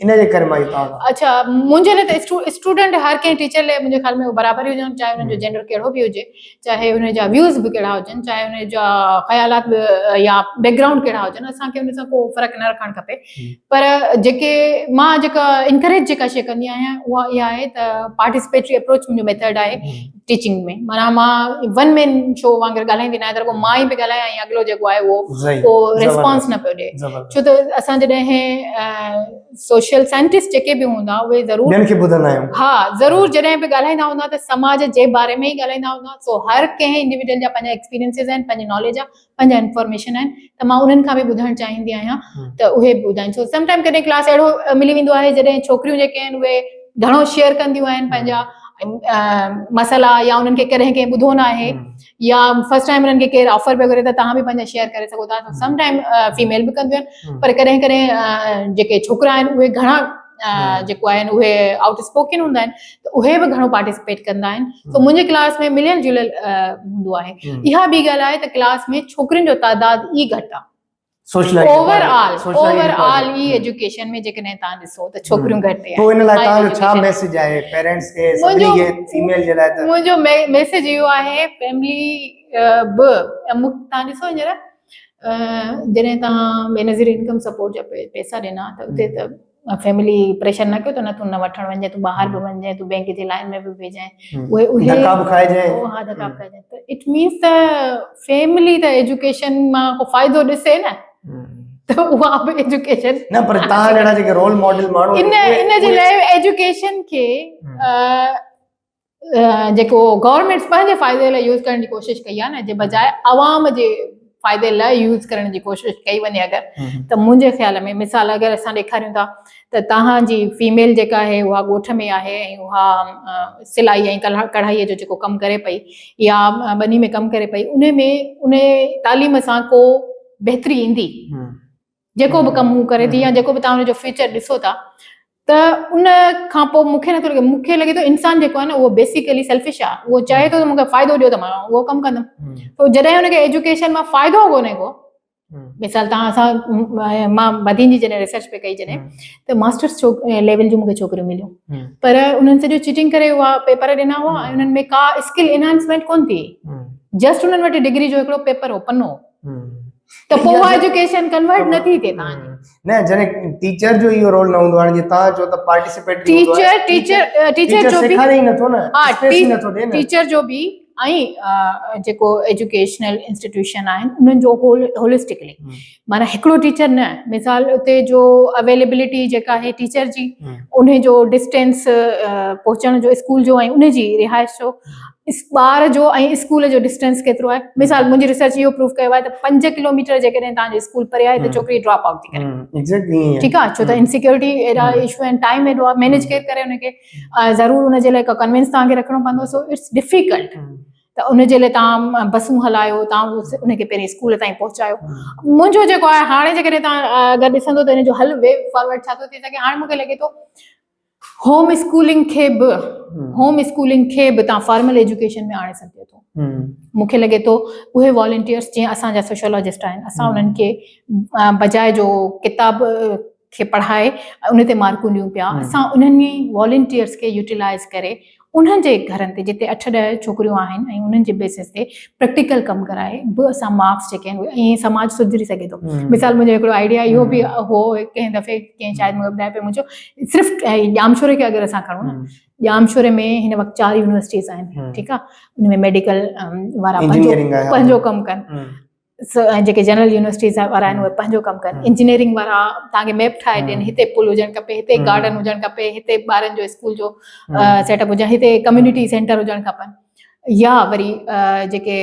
ان جي ڪري مان اهو توهان کان اڇا منهنجي لاء ته اسٽوڊنٽ هر ڪنهن ٽيچر لاء منهنجي خيال ۾ اهو برابر ئي هجن چاهي انهن جو جينڊر ڪهڙو به هجي چاهي ان جا ويوز به ڪهڙا هجن چاهي ان جا خيالات به يا بيڪ گرائونڊ ڪهڙا هجن اسان کي ان سان ڪو فرق نه رکڻ کپي پر جيڪي مان جيڪا انڪريج جيڪا شي ڪندي آهيان اها اها آهي ته پارٽيسپيٽري اپروچ منهنجو ميٿڊ آهي ٽيچنگ ۾ معنيٰ مان ون مين شو وانگر ڳالهائيندي نه آهيان ته رڳو مان ئي پئي ڳالهايان ۽ اڳلو جيڪو آهي اهو ڪو ريسپانس نه پيو ڏئي ڇو ته اسان جڏهن سوشل سائنٽسٽ جيڪي به هوندا اهي ضرور ٻين کي ٻڌندا آهيون ها ضرور جڏهن به ڳالهائيندا هوندا ته سماج جي باري ۾ ئي ڳالهائيندا هوندا سو هر ڪنهن انڊيويجل جا پنهنجا ايڪسپيرينسز آهن پنهنجي ناليج آهي پنهنجا انفارميشن آهن ته مان انهن کان به ٻڌڻ چاهيندي آهيان ته اهي به ٻڌائين سو سم ٽائيم ڪڏهن ڪلاس اهڙو ملي ويندو آهي جڏهن ڇوڪريون جيڪي آهن اهي گهڻو شيئر ڪنديون آهن پنهنجا مسئلا يا انهن کي ڪڏهن ڪنهن ٻڌو نه آهي يا فرسٽ ٽائيم انهن کي ڪير آفر پيو ڪري ته توهان به پنهنجا شيئر ڪري سگهو ٿا سم ٽائيم فيميل به ڪنديون آهن پر ڪڏهن ڪڏهن جيڪي ڇوڪرا آهن اهي گهڻا جيڪو آهن اهي آئوٽ اسپوڪن هوندا آهن ته اهي به گهڻو پارٽيسپيٽ ڪندا آهن ته منهنجي ڪلاس ۾ مليل جليل هوندو آهي اها ٻي ڳالهه آهي ته ڪلاس ۾ ڇوڪرين جو تعداد ئي گهٽ آهي اوور آل اوور آل ئي ايجوڪيشن ۾ جيڪڏهن تان ڏسو ته ڇوڪريون گهٽ آهن پوء ان لاء تان جو ڇا ميسيج آهي پيرنٽس کي سڀني کي فيميل جي لاء ته منهنجو ميسيج اهو آهي فيملي به مون تان ڏسو هينئر جڏهن تان بينظير انڪم سپورٽ جا پئسا ڏنا ته اتي ته فيملي پريشر نه ڪيو ته نه تون نه وٺڻ وڃجانء تون ٻاهر به وڃجانء تون بينڪ جي لائن ۾ به بيهجانء اهي اهي ڌڪا به کائجانء ها ڌڪا به کائجانء ته it means ته فيملي ته ايجوڪيشن مان ڪو فائدو ڏسي نه ته اها به ايجوڪيشن نه پر تان جهڙا جيڪي رول ماڊل ماڻهو ان ان جي لاء ايجوڪيشن کي جيڪو گورنمينٽس پنهنجي فائدي لاء يوز ڪرڻ جي ڪوشش ڪئي آهي نه جي بجاء عوام جي فائدي لاء يوز ڪرڻ جي ڪوشش ڪئي وڃي اگر ته منهنجي خيال ۾ مثال اگر اسان ڏيکاريون ٿا ته توهان جي فيميل جيڪا آهي اها ڳوٺ ۾ آهي ۽ اها سلائي ۽ ڪڙهائي جو جيڪو ڪم ڪري پئي يا ٻني ۾ ڪم ڪري پئي ان ۾ ان تعليم سان ڪو بهتري ايندي جيڪو به ڪم هو ڪري ٿي يا جيڪو به توهان ان جو فيوچر ڏسو ٿا ته ان کان پوء مون کي نٿو لڳي مون کي لڳي ٿو انسان جيڪو آهي نه اهو بيسيڪلي سيلفش آهي اهو چاهي ٿو ته مون کي فائدو ڏيو ته مان اهو ڪم ڪندم پوء جڏهن ان کي ايجوڪيشن مان فائدو ڪونهي ڪو مثال توهان اسان مان بدين جي جڏهن ريسرچ پئي ڪئي جڏهن ته ماسٽرس ليول جون مون کي ڇوڪريون مليون پر انهن سڄو چيٽنگ ڪري اها پيپر ڏنا هئا ۽ انهن ۾ ڪا اسڪل انهانسمينٽ ڪونه ٿي جسٽ انهن وٽ ڊگري جو هڪڙو پيپر هو پنو ته پوء اها ايجوڪيشن ڪنورٽ نه ٿي ٿئي توهان جي. نه جڏهن ٽيچر جو اهو رول نه هوندو هاڻي جيئن توهان چئو ته پارٽيسپيٽري هوندو آهي ٽيچر ٽيچر ٽيچر جو به سيکاري ئي نٿو نه اسپيس ئي نٿو ڏي نه ٽيچر جو به ۽ جيڪو ايجوڪيشنل انسٽيٽيوشن آهن انهن جو هولسٽڪلي معنيٰ هڪڙو ٽيچر نه مثال اتي جو اويليبلٽي جيڪا آهي ٽيچر جي انهي جو ڊسٽينس پهچڻ جو اسڪول جو ۽ انهي جي رهائش جو ٻار جو ۽ اسڪول جو ڊسٽينس ڪيترو آهي مثال منهنجي ريسرچ اهو پروف ڪيو آهي ته 5 ڪلوميٽر جيڪڏهن توهان جو اسڪول پري آهي ته ڇوڪري ڊراپ آئوٽ ٿي ڪري ٺيڪ آهي ڇو ته انسيڪيورٽي ايڏا اشو آهن ٽائيم ايڏو آهي مينيج ڪير ڪري ان کي ضرور ان جي لاء هڪ ڪنوينس توهان کي رکڻو پوندو سو it's difficult ته ان جي لاء توهان بسون هلايو توهان ان کي پهرين اسڪول تائين پهچايو منهنجو جيڪو آهي هاڻي جيڪڏهن توهان اگر ڏسندو ته ان جو حل وي فارورڊ ڇا ٿو ٿي سگهي هاڻي مون کي لڳي ٿو هوم اسڪولنگ کي به هوم اسڪولنگ کي به تان فارمل ايجوڪيشن ۾ آڻي سگهجي ٿو مون کي لڳي ٿو اهي والنٽيئرس جيئن اسان جا سوشيالاجسٽ آهن اسان انهن کي بجاء جو ڪتاب کي پڙهائي ان تي مارڪون ڏيون پيا اسان انهن ئي والنٽيئرس کي يوٽيلائز ڪري انهن جي گهرن تي جتي اٺ ڏهه ڇوڪريون آهن ۽ انهن جي بيسس تي پريڪٽيڪل ڪم ڪرائي به اسان مارڪس جيڪي آهن اهي ائين سماج سڌري سگهي ٿو مثال منهنجو هڪڙو آئيڊيا اهو به هو ڪنهن دفعي ڪنهن شايد مونکي ٻڌايو پئي منهنجو صرف ڄامشوري کي اگر اسان کڻون نه ڄامشوري ۾ هن وقت چار يونيورسٽيز آهن ٺيڪ آهي ان ۾ ميڊيڪل وارا پنهنجو ڪم ڪن جيڪي جنرل يونيورسٽيز وارا آهن اهي پنهنجو ڪم ڪن انجنيئرنگ وارا توهان کي ميپ ٺاهي ڏين هتي پل هجڻ کپي هتي گارڊن هجڻ کپي هتي ٻارن جو اسڪول جو سيٽ اپ هجڻ هتي ڪميونٽي سينٽر هجڻ کپن. يا وري جيڪي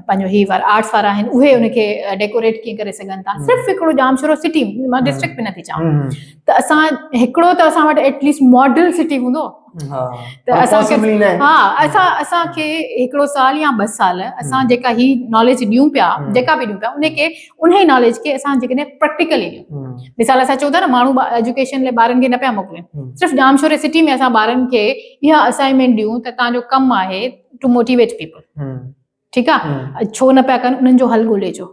پنهنجو هي وارا آرٽس وارا آهن اهي ان کي ڊيڪوريٽ ڪيئن ڪري سگهن ٿا صرف هڪڙو ڄامشورو سٽي مان ڊسٽرڪٽ به نٿي چوان ته اسان هڪڙو ته اسان وٽ ايٽليسٽ ماڊل سٽي هوندو ته اسان کي ها اسان اسان کي هڪڙو سال يا ٻه سال اسان جيڪا هي ناليج ڏيون پيا جيڪا به ڏيون پيا ان کي ان ئي ناليج کي اسان جيڪڏهن پريڪٽيڪلي ڏيون مثال اسان چئون ٿا نه ماڻهو ايجوڪيشن لاء ٻارن کي نه پيا موڪلين صرف ڄامشوري سٽي ۾ اسان ٻارن کي اها اسائنمينٽ ڏيون ته تان جو ڪم آهي ٽو موٽيويٽ پيپل ٺيڪ آ ڇو نه پيا ڪن انهن جو حل ڳولي اچو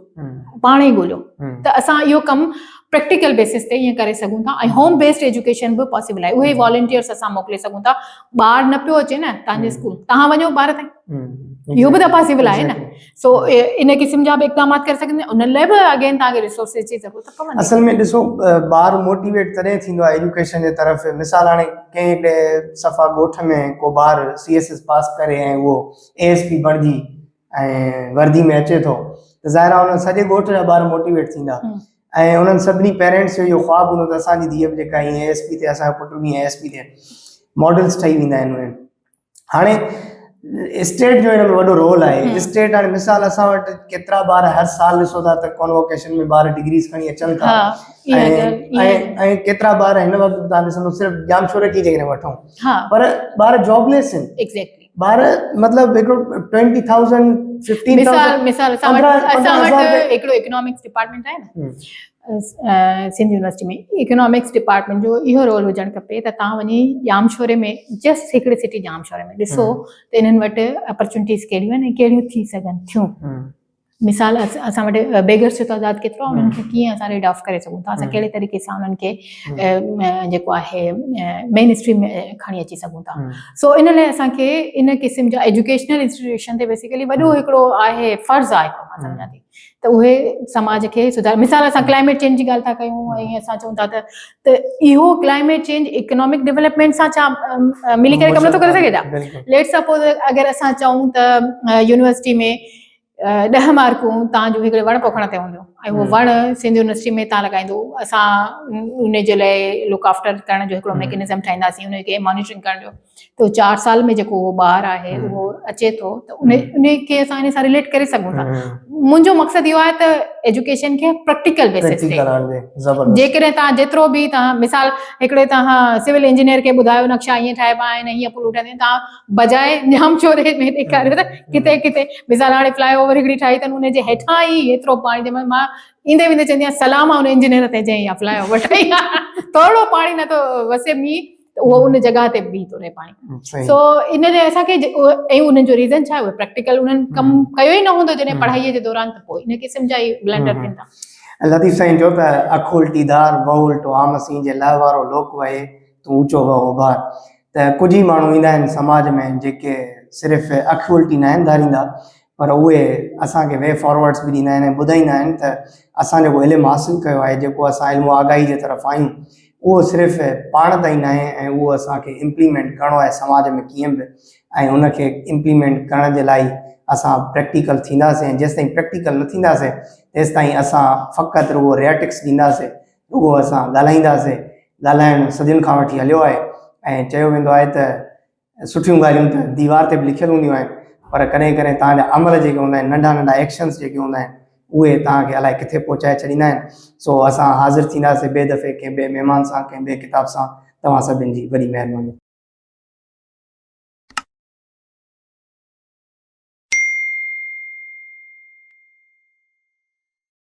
پاڻ ئي ڳوليو ته اسان اهو ڪم پريڪٽيڪل بيسس تي ائين ڪري سگهون ٿا ۽ هوم بيسڊ ايجوڪيشن به پاسيبل آهي اهي والنٽيئرس اسان موڪلي سگهون ٿا ٻار نه پيو اچي نه تان جي اسڪول تان وڃو ٻار تائين اهو به ته پاسيبل آهي نه سو ان قسم جا به اقدامات ڪري سگهن ٿا ان لاء به اگين توهان کي ريسورسز جي ضرورت پوندي. اصل ۾ ڏسو ٻار موٽيويٽ تڏهن ٿيندو آهي ايجوڪيشن جي طرف مثال هاڻي ڪنهن هڪڙي صفا ڳوٺ ۾ ڪو ٻار سي ايس ايس پاس ڪري ۽ اهو اي ايس پي بڻجي ۽ وردي ۾ اچي ٿو ته ظاهر آهي ان سڄي ڳوٺ جا ٻار موٽيويٽ ٿيندا ۽ انهن سڀني پيرنٽس جو اهو خواب هوندو ته اسان جي ڌيء به جيڪا اي ايس پي ٿئي اسان جو پٽ به اي ايس پي ٿئي ماڊلس ٺهي ويندا آهن اهي هاڻي اسٽيٽ جو هن ۾ وڏو رول آهي اسٽيٽ هاڻي مثال اسان وٽ ڪيترا ٻار هر سال ڏسو ٿا ته ڪانووڪيشن ۾ ٻار ڊگريز کڻي اچن ٿا ۽ ڪيترا ٻار هن وقت تان ڏسندو صرف ڄامشوري کي جيڪڏهن وٺون پر ٻار جاب ليس آهن ايگزيڪٽلي ٻار مطلب هڪڙو 20000 15000 مثال مثال اسان وٽ اسان وٽ هڪڙو اڪنامڪس ڊپارٽمينٽ آهي نه سنڌ يونيورسٽي ۾ اڪنامڪس ڊپارٽمينٽ جو اهو رول هجڻ کپي ته تان وڃي ڄامشوري ۾ جسٽ هڪڙي سٽي ڄامشوري ۾ ڏسو ته انهن وٽ اپرچونٽيز ڪهڙيون آهن ۽ ڪهڙيون ٿي سگهن ٿيون مثال اسان وٽ بيگرس جو تعداد ڪيترو آهي انهن کي ڪيئن اسان ريڊ آف ڪري سگهون ٿا اسان ڪهڙي طريقي سان انهن کي جيڪو آهي مين اسٽريم ۾ کڻي اچي سگهون ٿا سو ان لاء اسان کي ان قسم جا ايجوڪيشنل انسٽيٽيوشن تي بيسيڪلي وڏو هڪڙو آهي فرض آهي مان سمجهان ٿي ته اهي سماج کي سڌار مثال اسان ڪلائميٽ چينج جي ڳالهه ٿا ڪيون ۽ اسان چئون ٿا ته ته اهو ڪلائميٽ چينج اڪنامڪ ڊولپمينٽ سان ڇا ملي ڪري ڪم نٿو ڪري سگهي ڇا ليٽ سپوز اگر اسان چئون ته يونيورسٽي ۾ ڏهه مارڪون تان جون هڪڙي وڻ پوکڻ تي هونديون ۽ اهو وڻ سنڌ يونيورسٽي ۾ تان لڳائيندو اسان ان جي لاء لڪ آفٽر ڪرڻ جو هڪڙو ميڪنزم ٺاهينداسين ان کي مانيٽرنگ ڪرڻ جو ته چار سال ۾ جيڪو اهو ٻار آهي اهو اچي ٿو ته ان ان کي اسان ان سان رليٽ ڪري سگهون ٿا منهنجو مقصد اهو آهي ته ايجوڪيشن کي پريڪٽيڪل بيسس تي جيڪڏهن تان جيترو به تان مثال هڪڙي تان سول انجنيئر کي ٻڌايو نقشا ائين ٺاهبا آهن هيئن پل ٺهندا آهن تان بجاء ڄام چوري ۾ ڏيکاريو ته ڪٿي ڪٿي مثال هاڻي فلائي اوور هڪڙي ٺاهي اٿن ان جي هيٺان ئي ايترو پاڻي جنهن مان ايندي ويندي چوندي آهيان سلام آهي ان انجنيئر تي جنهن اها فلائي اوور ٺاهي آهي ٿورو پاڻي نٿو وسي مينهن ته اهو ان جڳهه تي بيهي ٿو رهي پاڻي سو ان جي اسان کي ۽ انهن جو ريزن ڇا آهي پريڪٽيڪل انهن ڪم ڪيو ئي نه هوندو جڏهن پڙهائي جي دوران ته پوء ان قسم جا ئي بلنڊر ٿين ٿا لطيف سائين چيو ته اک الٽي ڌار وهه الٽو عام سين جي لهه وارو لوڪ وهي تون اوچو وهه اوڀار ته ڪجهه ئي ماڻهو ايندا آهن سماج ۾ جيڪي صرف اک الٽي ناهن ڌاريندا پر اهي اسان کي وي فارورڊس به ڏيندا آهن ۽ ٻڌائيندا آهن ته اسان جيڪو علم حاصل ڪيو آهي جيڪو اسان علم و آگاهي جي طرف آهيون اهو صرف پاڻ تائين ناهي ۽ اهو اسان کي امپليمينٽ ڪرڻو آهي سماج ۾ ڪيئن به ۽ ان کي امپليمينٽ ڪرڻ جي لاء اسان پريڪٽيڪل ٿينداسين ۽ جيستائين پريڪٽيڪل نه ٿينداسين تيستائين اسان فقط رڳو رياٽڪس ڏينداسين رڳو اسان ڳالهائينداسين ڳالهائڻ صدين کان وٺي هليو آهي ۽ چيو ويندو آهي ته سٺيون ڳالهيون ته ديوار تي به لکيل هونديون آهن پر ڪڏهن ڪڏهن توهان جا عمل جيڪي هوندا آهن ننڍا ننڍا ايڪشنس جيڪي هوندا آهن اهي توهان کي الائي ڪٿي پهچائي ڇڏيندا آهن سو اسان حاضر ٿينداسين ٻئي دفعي ڪنهن ٻئي مهمان سان ڪنهن ٻئي ڪتاب سان توهان سڀن جي وڏي مهرباني.